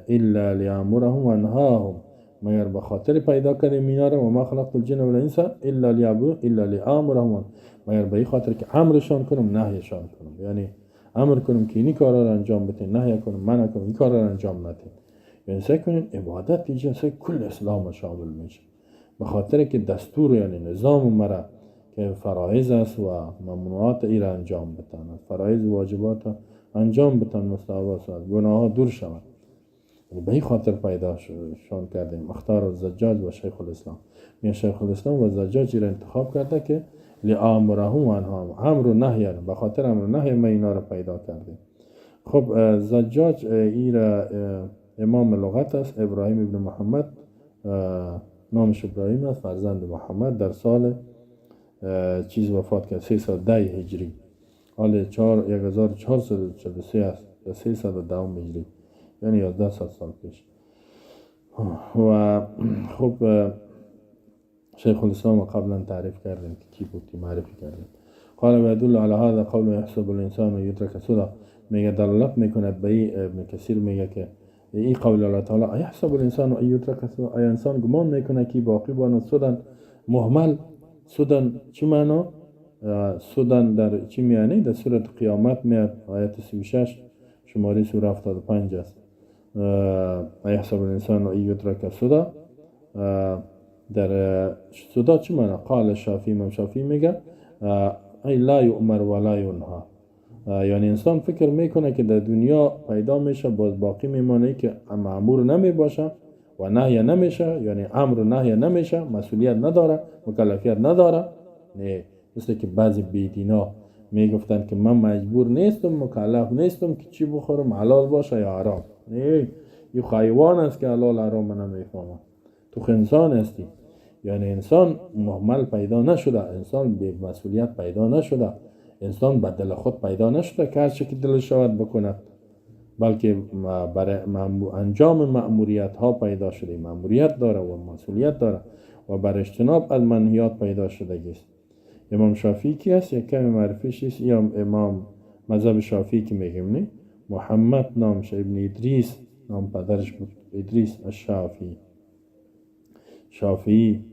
الا لیامرهم و انهاهم، مگر به خاطر پیدا کردیم اینا را، و ما خلقت الجن والانس الا لیعبدون الا لیامرهم، مگر به این خاطر که امرشان کنم نهیشان کنم، یعنی امر کنم که اینی کارا را انجام بدین، نهی کنم، منع کنم این کارا را انجام ندین. یعنی سعی کنین عبادت اینجا سعی کل اسلام شامل میشه، به خاطر که دستور یعنی نظام مرا که فرایض است و ممنوعات ای را انجام بدن، فرایض و واجبات انجام بدن، مستحبات است، گناه ها دور شود. به این خاطر پیدا شان کردیم. اختار الزجاج و شیخ الاسلام، می شیخ الاسلام و زجاج را انتخاب کرده که لآمرهم و انهاهم، امر و نهی، به خاطر امر و نهی ما اینا را پیدا کردیم. خب زجاج ای را امام لغت است، ابراهیم ابن محمد، نامش ابراهیم است، فرزند محمد، در سال چیز وفات کرد، 310 هجری، حال 1443 است، 310 هجری. یعنی 1100 سال پیش. و خب شیخ الاسلام قبلا تعریف کردیم که کی بود، معرفی کردیم. قال و يدل على هذا قول يحسب الانسان يترك سدى. میگه دلالت میکند به این، ابن کثیر میگه که این قول الله تعالی يحسب الانسان ان يترك سدى، آیا انسان گمان میکنه که باقی بانه سدى، مهمل سدى؟ چی معنا سدى؟ در چی میعنی؟ در سورت قیامت میاد، آیت 36، شماره سوره 75 است. يحسب الانسان ان يترك سدى. در سدى چی معنا؟ قال الشافعی، امام شافعی میگه ای لا یؤمر ولا ینها. یعنی انسان فکر میکنه که در دنیا پیدا میشه، باز باقی میمانه که مأمور نمی باشه و نهی نمیشه، یعنی امر و نهی نمیشه، مسئولیت نداره، مکلفیت نداره. نه، مثل که بعضی بیدینا میگفتن که من مجبور نیستم، مکلف نیستم که چی بخورم، حلال باشه یا حرام. نه، این حیوان است که حلال حرام نمیفهمه. تو انسان هستی. یعنی انسان مهمل پیدا نشده، انسان بی مسئولیت پیدا نشده، انسان به دل خود پیدا نشده که هرچه که دلش شود بکند، بلکه برای انجام مأموریت ها پیدا شده. مأموریت داره و مسئولیت داره و بر اجتناب از منهیات پیدا شده است. امام شافعی کی است؟ یک کمی معرفیش است. یا امام مذهب شافعی که میگیم، نه، محمد نامش، ابن ادریس نام پدرش بود، ادریس الشافعی. شافعی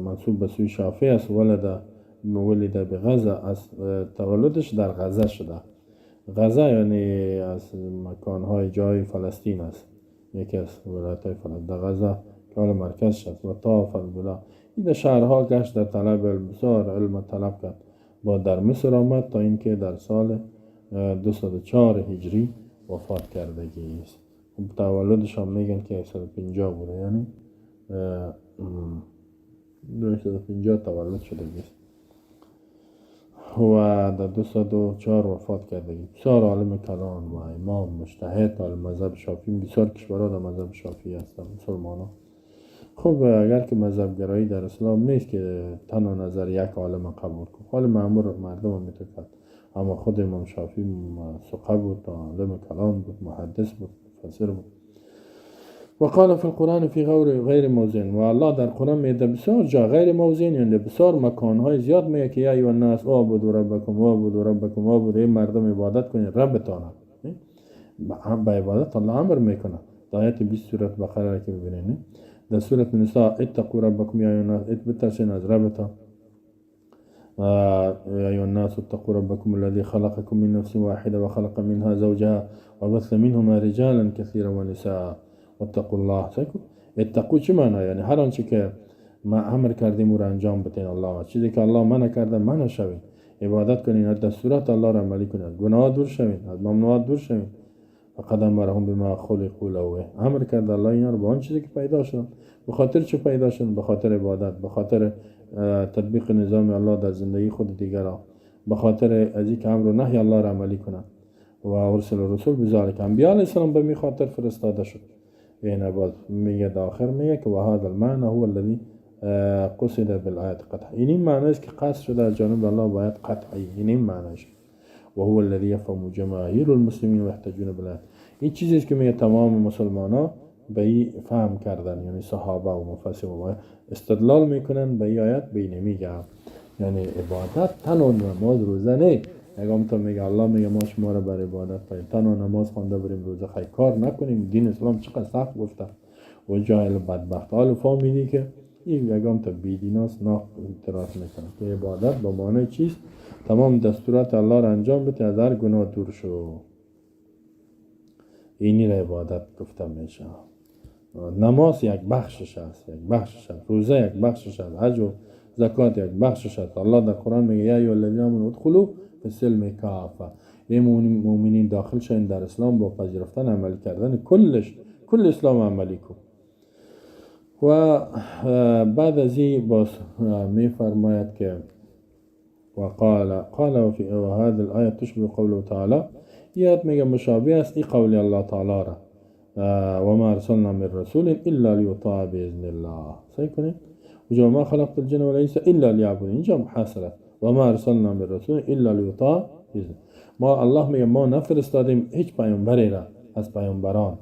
منسوب به سوی شافعی است. ولد بغزه، از تولدش در غزه شده. غزه یعنی از مکانهای جای فلسطین است، یکی از ولایت های فلسطین. در غزه که حال مرکز شد و طاف البلاد، این شهرها گشت در طلب علم، بسیار علم طلب کرد. با در مصر آمد تا اینکه در سال 204 هجری وفات کردگی است. تولدش هم میگن که 150 بوده، یعنی 250 تولد شده است و در 204 وفات کردگی. بسیار عالم کلان و امام مجتهد، عالم مذهب شافعی. بسیار کشورها در مذهب شافعی هستن مسلمان ها. خب، اگر که مذهب گرایی در اسلام نیست که تنها نظر یک عالم قبول کن، حال مأمور مردم هم کرد. اما خود امام شافعی ثقه بود، عالم کلان بود، محدث بود، مفسر بود. وقال في القرآن في غیر موضع. و الله در قرآن میگه بسیار جا، غیر موضع یعنی بسیار مکانهای زیاد، میگه که یا ایها الناس اعبدوا ربکم، اعبدوا ربکم، اعبدوا. ای مردم، عبادت کنید ربتان. به عبادت الله امر میکنه. در آیت 20 سورت بقره را که ببینید، در سورت نساء اتقوا ربکم یا ایها الناس، بترسین از ربتان. يا أيها الناس اتقوا ربكم الذي خلقكم من نفس واحدة وخلق منها زوجها وبث منهما رجالا كثيرا ونساء واتقوا الله. اتقوا چه معنا؟ یعنی هر آنچه که ما امر کردیم او را انجام بدین. الله چیزی که الله منع کرده منع شوین، عبادت کنین، از دستورات الله را عملی کنین، از گناه دور شوین، از ممنوعات دور شوین. فقد امرهم بما خلقوا له. امر کرد الله اینا رو به آن چیزی که پیدا شدن. به خاطر چه پیدا شدن؟ به خاطر عبادت، به خاطر تطبیق نظام الله در زندگی خود دیگران، به خاطر از اینکه امر و نهی الله را عملی کنند. و ارسل الرسل بذلك، انبیاء علیه السلام به می خاطر فرستاده شد. این باز میگه، در آخر میگه که و هذا المعنى هو الذي قصد بالآیات قطعا. این معنی است که قصد شده از جانب الله با آیت قطعی. این معنیش و هو الذي يفهم جماهير المسلمين ويحتجون بالآیات. این چیزی است که میگه تمام مسلمان ها به این فهم کردن، یعنی صحابه و مفسر و استدلال میکنن به این آیت. به میگه یعنی عبادت تنها نماز روزه نه. اگه تا میگه الله میگه ما شما را بر عبادت پایین، تنها نماز خوانده بریم، روزه خی کار نکنیم. دین اسلام چقدر سخت گفته و جاهل بدبخت حال فهمیدی که این یگام تا بیدیناست نه اعتراض میکنه که عبادت با معنی چیست؟ تمام دستورات الله را انجام بده، از هر گناه دور شو. اینی را عبادت گفته میشه. نماز یک بخشش است، یک بخشش است. روزه یک بخشش است. حج و زکات یک بخشش است. الله در قرآن میگه یا ایها الذین آمنوا ادخلوا فی السلم کافه. ای مؤمنین، داخل شوین در اسلام با پذیرفتن، عمل کردن کلش، کل اسلام عملی کن. و بعد از این باز می فرماید که وقال قال وفي وهذا الآية تشبه قوله تعالى. آیت میگه مشابه است این قول الله تعالی را وما ارسلنا من رسول الا ليطاع باذن الله. صحیح کنید، و ما خلقت الجن والانس الا ليعبدون. اینجا حصر و ما ارسلنا من رسول الا ليطاع باذن. ما الله میگه ما نفرستادیم هیچ پیامبری را از پیامبران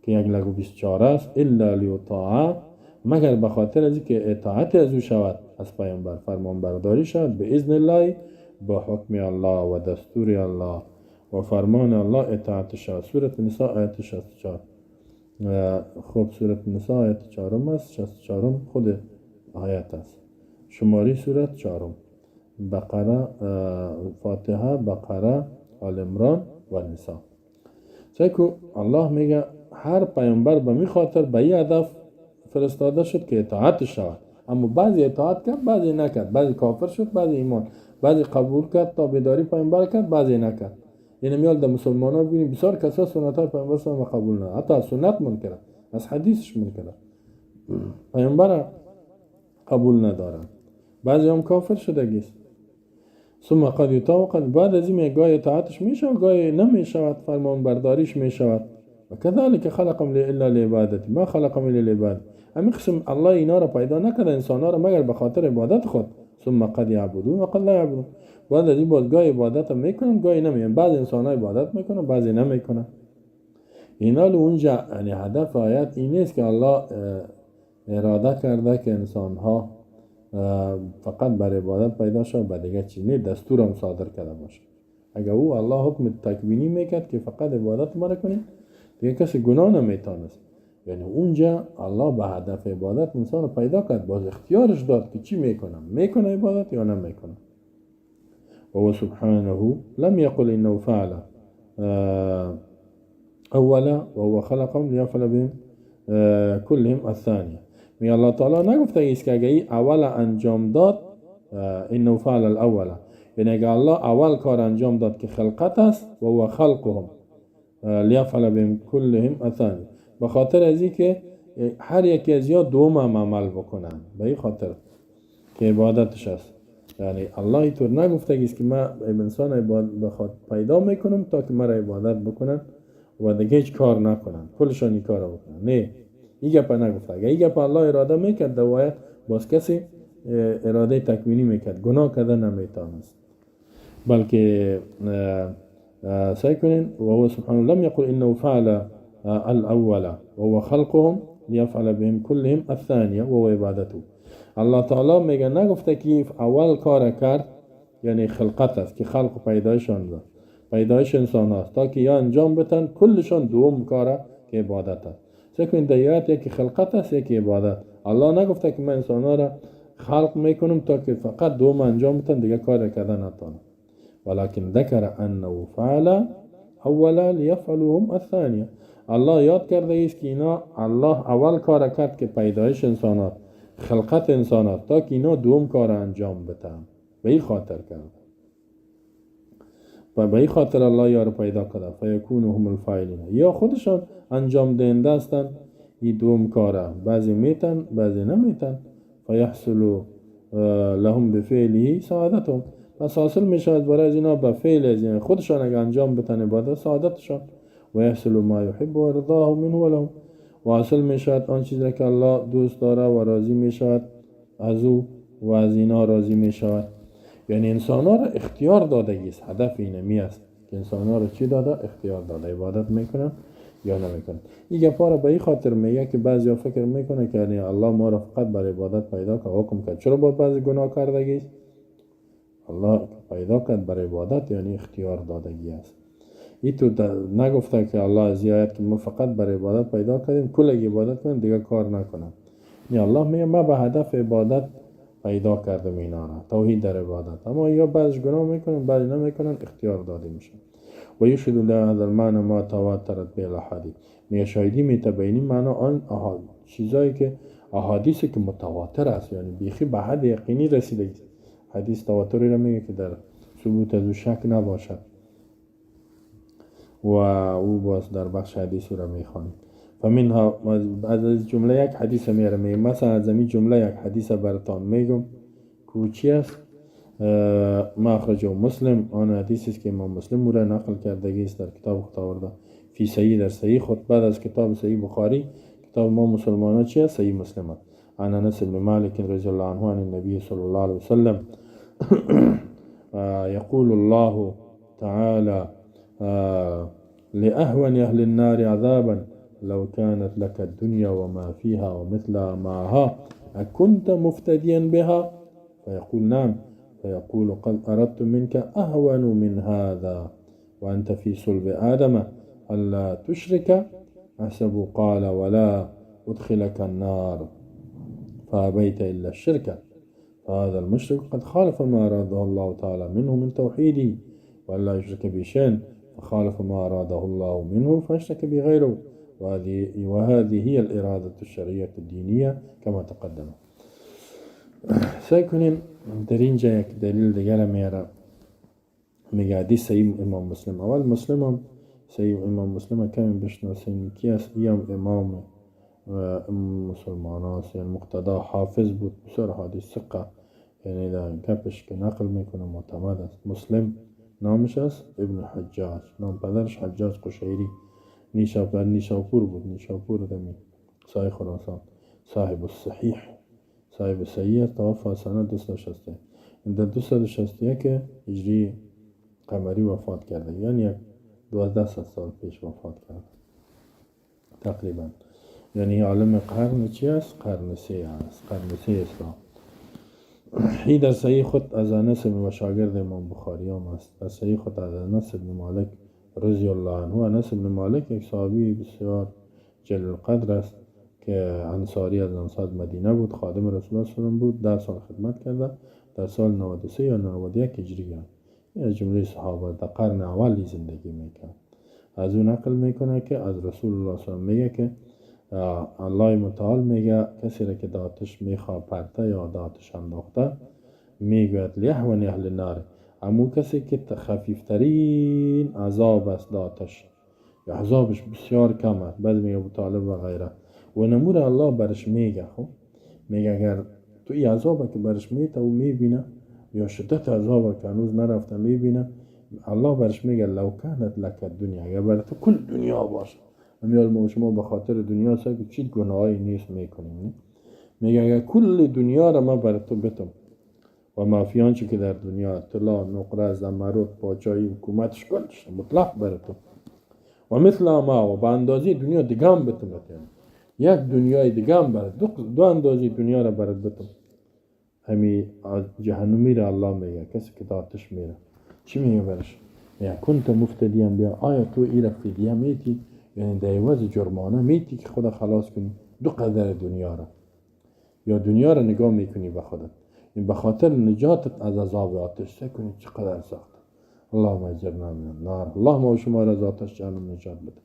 که 124 است، الا لیطاع، مگر به خاطر از که اطاعت از او شود، از پیامبر فرمانبرداری شود، به اذن الله، با حکم الله و دستور الله و فرمان الله اطاعت شود. سورة نساء آیت 64. خب سورة نساء آیت 4 است، 64 خود آیت است، شماری سورت 4، بقره، فاتحه، بقره، آل عمران و نساء. سیکو الله میگه هر پیامبر به می خاطر به این هدف فرستاده شد که اطاعت شود، اما بعضی اطاعت کرد، بعضی نکرد، بعضی کافر شد، بعضی ایمان، بعضی قبول کرد، تابعداری پیامبر کرد، بعضی نکرد. یعنی میال در مسلمان ها ببینیم بسیار کسا سنت های پیامبر صلی الله قبول نه، حتی از سنت منکره، از حدیثش منکره، پیامبر قبول ندارن، بعضی هم کافر شدگیست. ثم قد یطاع قد، بعد از این گاهی اطاعتش میشه و گاهی نمیشود، فرمان برداریش میشود. و كذلك خلقهم الا لعبادته ما خلقهم الا لعبادته. همین قسم الله اینا را پیدا نکرده انسان ها را مگر به خاطر عبادت خود. ثم قد یعبدون و قد لا یعبدون. بعد از این باز گاهی عبادت میکنن، گاهی نمیکنن. بعض انسان ها عبادت میکنن، بعضی نمیکنن. اینا اونجا یعنی هدف آیت این نیست که الله اراده کرده که انسان ها فقط بر عبادت پیدا شد، به دیگه چیز نه، دستور هم صادر کرده باشه. اگر او الله حکم تکوینی میکرد که فقط عبادت ما کنید، دیگه کسی گناه نمیتونست. یعنی اونجا الله به هدف عبادت انسان رو پیدا کرد، باز اختیارش داد که چی میکنم، میکنه عبادت یا نمیکنه. و هو سبحانه لم يقل انه فعل اولا وهو خلقهم ليفعل بهم كلهم الثانية. می الله تعالی نگفته ایست که اگه اول انجام داد، انه فعل الاول، یعنی اگه الله اول کار انجام داد که خلقت است، و هو خلقهم لیفعل بهم كلهم الثانية، به خاطر از که هر یکی از یا دوم هم عمل بکنن، به این خاطر که عبادتش است. یعنی الله اینطور نگفته است که من انسان عبادت پیدا میکنم تا که مرا عبادت بکنن و دیگه هیچ کار نکنن، کلشان این کار بکنن. نه، این گپ نگفته. اگه این گپ الله اراده میکرد دوایت باز کسی اراده تکوینی میکرد، گناه کرده نمیتونست. بلکه سعی کنین و هو سبحانه لم يقل انه فعل الاول وهو خلقهم ليفعل بهم كلهم الثانية وهو عبادته. الله تعالی میگه نگفته که اول کار کرد، یعنی خلقت است که خلق و پیدایشان داد، پیدایش انسان هاست تا که یا انجام بتن کلشان دوم کاره که عبادت است. سعی کنید در یکی خلقت است، یکی عبادت. الله نگفته که من انسان ها را خلق میکنم تا که فقط دوم انجام بتن، دیگه کار کردن نتانم. ولكن ذكر انه فعل اولا ليفعلوهم الثانية. الله یاد کرده است که اینا الله اول کار کرد که پیدایش انسانات، خلقت انسانات، تا که اینا دوم کار انجام بتن. به این خاطر کرد و به این خاطر الله یار پیدا کرده. فیکون هم الفاعلین، یا خودشان انجام دهنده هستند این دوم کاره، بعضی میتن بعضی نمیتن. فیحصل لهم بفعله سعادتهم، پس حاصل میشود برای از اینا به فعل از اینا خودشان اگه انجام بتن عبادت، سعادتشان. و یحصل ما یحب و رضاه منه و لهم، و حاصل میشود آن چیزی که الله دوست داره و راضی میشود از او و از اینا راضی میشود. یعنی انسان ها را اختیار دادگی است، هدف اینمی است که انسان ها را چی داده؟ اختیار داده، عبادت میکنن یا نمیکنن. این گپا را به این خاطر میگه که بعضی فکر میکنه که یعنی الله ما را فقط برای عبادت پیدا کرد، حکم کرد، چرا با بعضی گناه کردگی است؟ الله پیدا کرد برای عبادت، یعنی اختیار دادگی است. این تو نگفته که الله از آیت که ما فقط برای عبادت پیدا کردیم، کل عبادت کنیم دیگه کار نکنم. یعنی الله میگه ما به هدف عبادت پیدا کردم اینا را، توحید در عبادت، اما یا بعضی گناه میکنن بعضی نمیکنن، اختیار داده میشه. و یشهد لهذا المعنى ما تواترت به الاحادیث، میگه شاهدی میتبینی معنا آن چیزایی که احادیثی که متواتر است، یعنی بیخی به حد یقینی رسیده. حدیث تواتری را میگه که در ثبوت از او شک نباشد و او باز در بخش حدیث را میخوانیم. فمنها از جمله یک حدیث میاره، میگه مثلا از این جمله یک حدیث براتان میگم کوچی است، ما اخرجه مسلم، آن حدیث است که امام مسلم او را نقل کردگی است در کتاب خود آورده، فی صحیح، در صحیح خود، بعد از کتاب صحیح بخاری کتاب ما مسلمان چی است؟ صحیح مسلم است. عن انس بن مالک رضی الله عنه عن النبي صلی الله علیه وسلم يقول الله تعالى لأهون أهل النار عذابا لو كانت لك الدنيا وما فيها ومثلها معها أكنت مفتديا بها؟ فيقول نعم. فيقول قد أردت منك أهون من هذا وأنت في صلب آدم ألا تشرك، أحسب قال ولا أدخلك النار فأبيت إلا الشرك. فهذا المشرك قد خالف ما أراده الله تعالى منه من توحيده وألا يشرك بشيء، فخالف ما أراده الله منه فأشرك بغيره، وهذه هي الإرادة الشرعية الدينية كما تقدم. سعی کنین در اینجا یک دلیل دیگر میاره، میگه حدیث صحیح امام مسلم. اول مسلم هم صحیح امام مسلم کمی بشناسین کی است. ای هم امام مسلمان است، یعنی مقتدا حافظ بود، بسیار حدیث ثقه، یعنی در گپش که نقل میکنه معتمد است. مسلم نامش است ابن حجاج، نام پدرش حجاج قشیری، نیشاپور بود، نیشاپور دمی صاحب خراسان، صاحب الصحیح، صاحب صحیح، توفى سنة 260، در 261 هجری قمری وفات کرده، یعنی یک 12 سال پیش وفات کرده تقریبا. یعنی عالم قرن چی است؟ قرن سه است، قرن سه اسلام. ای در صحیح خود از انس و شاگرد امام بخاری هم است، در صحیح خود از انس بن مالک رضی الله عنه. انس بن مالک یک صحابی بسیار جلیل القدر است که انصاری از انصار مدینه بود، خادم رسول الله صلی الله علیه و آله بود، 10 سال خدمت کرده، در سال 93 یا 91 هجری، از جمله صحابه در قرن اولی زندگی میکرد. از اون نقل میکنه که از رسول الله صلی الله علیه و میگه که الله متعال میگه کسی را که در آتش میخواه پرته یا در آتش انداخته، میگوید لیهون اهل النار، امو کسی که خفیفترین عذاب است در آتش، یا عذابش بسیار کم است، بعد میگه ابو طالب و غیره و نمور الله برش میگه. خب میگه اگر تو این عذاب که برش میته و میبینه یا شدت عذاب که هنوز نرفته میبینه، الله برش میگه لو کانت لک الدنیا، اگر بر تو کل دنیا باشه، امیال ما شما به خاطر دنیا سه که چی گناهی نیست میکنیم، میگه اگر کل دنیا را ما بر تو بتم و مافیان چی که در دنیا طلا نقره زمرد پاچایی حکومتش کلش مطلق بر تو و مثل ما و به اندازه دنیا دیگه هم بتم، یک دنیای دیگه هم برات دو اندازه دنیا را برات بتم. همی جهنمی را الله میگه کسی که آتش میره چی میگه برش؟ میگه کنت مفتدیا بیا، آیا تو ای را فدیه میتی، یعنی در عوض جرمانه میتی که خدا خلاص کنی دو قدر دنیا را، یا دنیا را نگاه میکنی به خودت، این به خاطر نجاتت از عذاب آتش کنی چقدر سخت. اللهم اجرنا من النار، اللهم شما را از آتش جهنم نجات بده.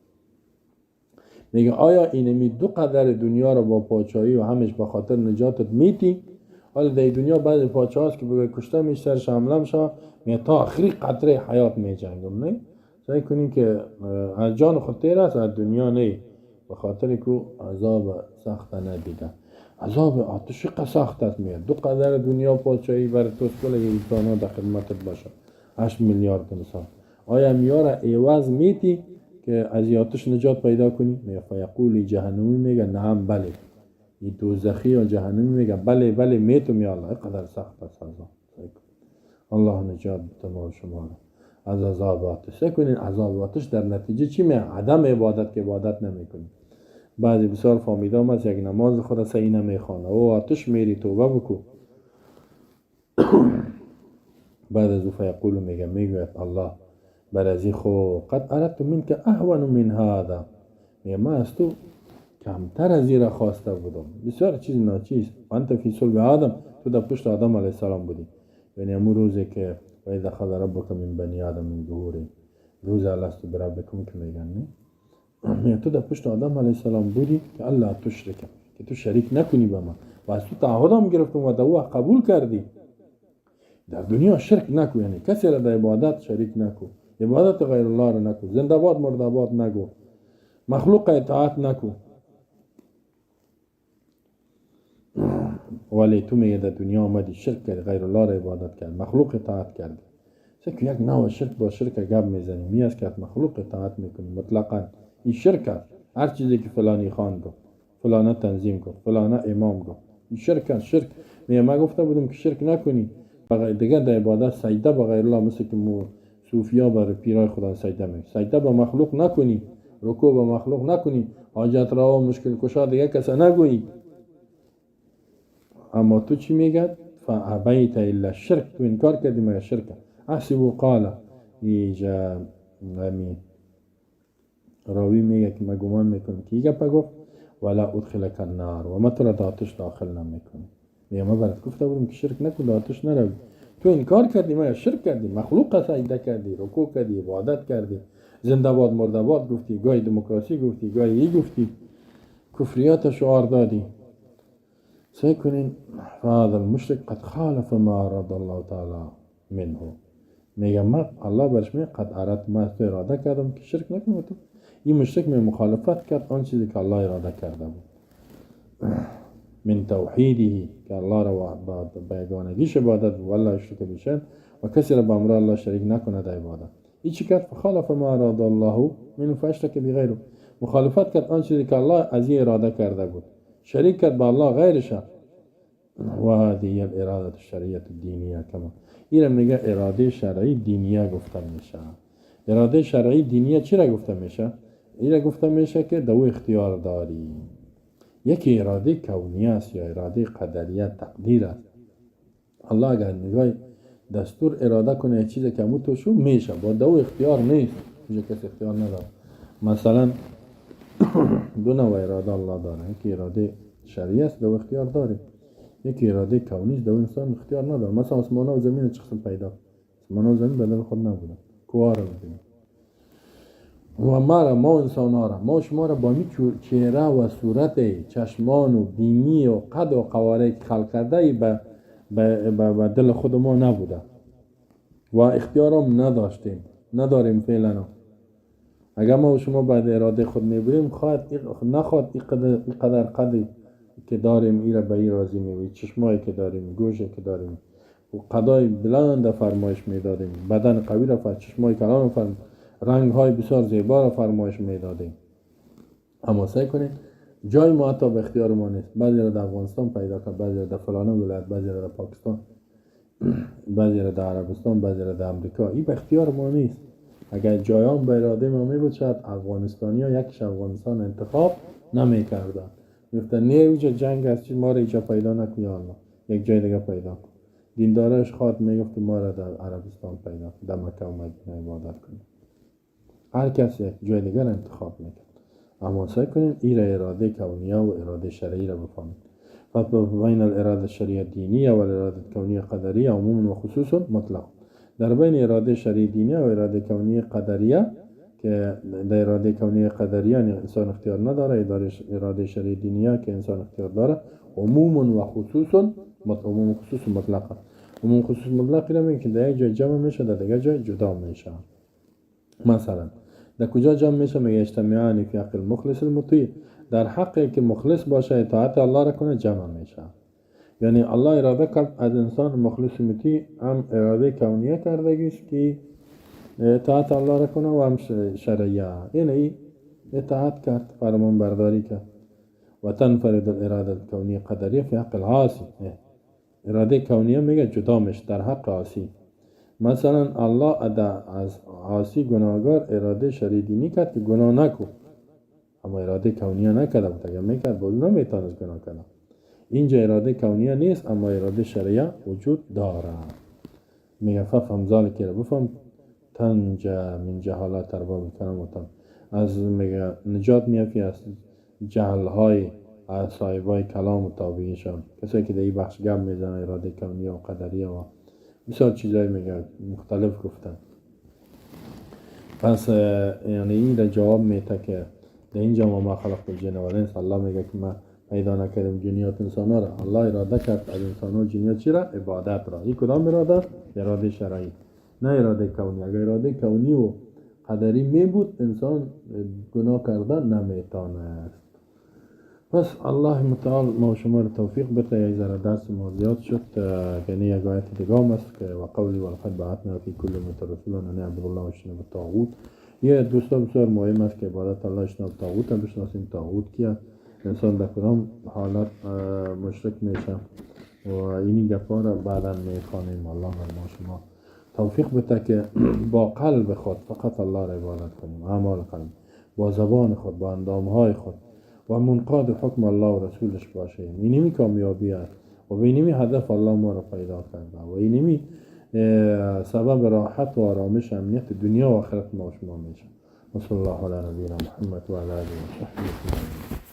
میگه آیا اینمی دو قدر دنیا را با پاچایی و همش به خاطر نجاتت میتی؟ حالا در دنیا بعضی پاچه هاست که بگه کشته میشه سرش حمله میشه، میگه تا آخری قطره حیات میجنگم. نه سعی کنیم که از جان خود تیر است، از دنیا نه، به خاطر که عذاب سخت ندیده. عذاب آتش سخت است. میگه دو قدر دنیا پاچایی بر توست کل انسان در خدمتت باشه، 8 میلیارد انسان، آیا میاره عوض میتی که از آتش نجات پیدا کنی؟ میگه فیقول جهنمی، میگه نعم بله. این دوزخی یا جهنمی میگه بله بله میتم یا الله، قدر سخت است عذاب. الله نجات بده ما شما را از عذاب آتش. کنین عذاب آتش در نتیجه چی میگه؟ عدم عبادت که عبادت نمیکنی. بعضی بسیار فامیدام است یک نماز خود صحیح نمیخوانه او آتش میری توبه بکو. بعد از او فیقول میگه، میگوید الله بر از خو قد اردت منك اهون من هذا، میگه من از تو کمتر از این را خواسته بودم، بسیار چیز ناچیز. انت فی صلب آدم، تو در پشت آدم علیه السلام بودی، یعنی امو روزی که و اذا اخذ ربک من بنی آدم من ظهوری، روز الست بربکم که میگن، نه میگه تو در پشت آدم علیه السلام بودی که الله تشرک، که تو شریک نکنی به من، و از تو تعهدم گرفتم و دعوا قبول کردی. در دنیا شرک نکو، یعنی کسی را در عبادت شریک نکو، عبادت غیر الله را نکو، زنده باد مرده باد نگو، مخلوق اطاعت نکو. ولی تو میگه در دنیا آمدی شرک کردی، غیر الله را عبادت کرد، مخلوق اطاعت کردی. که یک نوع شرک با شرک گپ میزنی، می است که مخلوق اطاعت میکنی مطلقا، این شرک است. هر چیزی که فلانی خان گفت، فلانه تنظیم گفت، فلانه امام گفت، این شرک است. شرک میگه ما گفته بودم که شرک نکنی، دیگه در عبادت سجده به غیر الله، مثل که مو صوفیا بر پیرای خدا سجده میکنن. سجده به مخلوق نکنی، رکوع به مخلوق نکنی، حاجت روا مشکل کشا دیگه کس نگویی. اما تو چی میگه؟ فابیت الا الشرک، تو انکار کردی مگر شرک. احسب قال، اینجا همی راوی میگه که من گمان میکنم که این گپه گفت ولا ادخلک النار، و ما تو را در آتش داخل نمیکنم. میگه من برات گفته بودم که شرک نکن، در آتش نروی. تو انکار کردی، مگر شرک کردی، مخلوق سجده کردی، رکوع کردی، عبادت کردی، زنده باد مرده باد گفتی، گاهی دموکراسی گفتی، گاهی ای گفتی، کفریات شعار دادی. سعی کنین فهذا المشرک قد خالف ما اراد الله تعالی منه. میگه من الله برش میگه قد اردت، من تو اراده کردم که شرک نکنم، تو این مشرک می مخالفت کرد آن چیزی که الله اراده کرده بود من توحیده، که الله را به یگانگیش عبادت و الله شرک بشن و کسی را به امر الله شریک نکنه در عبادت. این چی کرد؟ فخالف ما اراد الله منه فاشرک بغیره، مخالفت کرد آن چیزی که الله از این اراده کرده بود، شریک کرد به الله غیرش. و هذه هي الاراده الشرعیه الدینیه، کما این میگه اراده شرعی دینیه گفته میشه. اراده شرعی دینیه چی را گفته میشه؟ این را گفته میشه که دو اختیار داری. یکی اراده کونیه است یا اراده قدریه، تقدیر است. الله اگر نگاه دستور اراده کنه یک چیز که امو تو شو میشه، با دو اختیار نیست، اینجا کسی اختیار نداره. مثلا دو نوع اراده الله داره، یکی اراده شرعی است، دو اختیار داره، یکی اراده کونی است، دو انسان اختیار نداره. مثلا آسمان و زمین چه قسم پیدا، آسمان و زمین بدل خود نبوده، کوه را ببینید. و ما را، ما انسان ها را، ما شما را با می چهره و صورت چشمان و بینی و قد و قواره که خلق کرده ای به دل خود ما نبوده و اختیارم نداشتیم، نداریم فعلا. اگر ما و شما بعد اراده خود میبریم، خواهد نخواد اینقدر قدی که داریم ای را به ای راضی میبینیم، چشمایی که داریم، گوشی که داریم و قدای بلند فرمایش میدادیم، بدن قوی را فرمایش، چشمای کلان فرمایش، رنگ های بسیار زیبا را فرمایش میدادیم. اما سعی کنید جای ما حتی به اختیار ما نیست. بعضی را در افغانستان پیدا کرد، بعضی را در فلان ولایت، بعضی را در پاکستان، بعضی را در عربستان، بعضی را در امریکا. این به اختیار ما نیست. اگر جایان به اراده ما می بود، شاید افغانستانی ها یکیش افغانستان انتخاب نمی کردن. میگفتن نه اوجا جنگ است، ما را اینجا پیدا نکن یا الله، یک جای دیگه پیدا کن. دیندارش خواد میگفت ما را در عربستان پیدا کن، در مکه و مدینه عبادت کنیم. هر کس یک جای دیگر انتخاب میکرد. اما سعی کنیم این را اراده کونیه و اراده شرعی را بفهمیم. فبین الاراده الشرعیه الدینیه و الاراده الکونیه قدریه عموم و خصوص مطلق. در بین اراده شرعی دینیه و اراده کونیه قدریه که در اراده کونیه قدریه یعنی انسان اختیار نداره، اراده شرعی دینیه که انسان اختیار داره عموم و خصوص عموم و خصوص مطلق. عموم خصوص مطلق را میگه که در یک جای جمع میشه، در دیگر جای جدا میشه. مثلا در کجا جمع میشه؟ میگه اجتماعان فی حق المخلص المطیع، در حقی که مخلص باشه اطاعت الله را کنه جمع میشه. یعنی الله اراده کرد از انسان مخلص مطیع، هم اراده کونیه کردگیش که اطاعت الله را کنه و هم شرعیه، یعنی اطاعت کرد، فرمان برداری کرد. و تنفرد الاراده الکونیه قدریه فی حق العاصی. اراده کونیه میگه جدا میشه در حق عاصی. مثلا الله از عاصی گناهگار اراده شرعی دینی کرد که گناه نکن، اما اراده کونیه نکرده بود. اگر میکرد باز نمیتونست گناه کنه. اینجا اراده کونیه نیست، اما اراده شرعیه وجود داره. میگه ففهم ذلک را بفهم، تنجا من جهالات ارباب کلام و تن، از میگه نجات میافی از جهلهای از صاحبای کلام و تابعینشان، کسایی که در این بخش گپ میزنه اراده کونیه و قدریه و بسیار چیزایی میگه مختلف گفتن. پس یعنی این را جواب میده که در اینجا ما خلقت الجن والانس، الله میگه که ما پیدا نکردیم جنیات انسان ها را. الله اراده کرد از انسان ها جنیات چی را؟ عبادت را. این کدام اراده است؟ اراده شرعی، نه اراده کونی. اگر اراده کونی و قدری می بود انسان گناه کردن نمیتانست. پس الله متعال ما شما را توفیق بده. یک ذره درس ما زیاد شد، یعنی یک آیت دیگه هم است که و قولی ولقد بعثنا فی کل امة رسولا ان اعبدوا الله واجتنبوا الطاغوت. یه دوستا بسیار مهم است که عبادت الله اجتناب طاغوت هم بشناسیم. طاغوت کیه؟ انسان در کدام حالت مشرک میشه و این گپا را بعدا میخوانیم. الله بر ما شما توفیق بده که با قلب خود فقط الله را عبادت کنیم، اعمال قلب، با زبان خود، با اندامهای خود و منقاد حکم الله و رسولش باشیم. اینمی کامیابی است و به اینمی هدف الله ما را پیدا کرده و اینمی سبب راحت و آرامش، امنیت دنیا و آخرت ما و شما میشه. و صلی الله علی نبینا محمد و علی آله و صحبه اجمعین.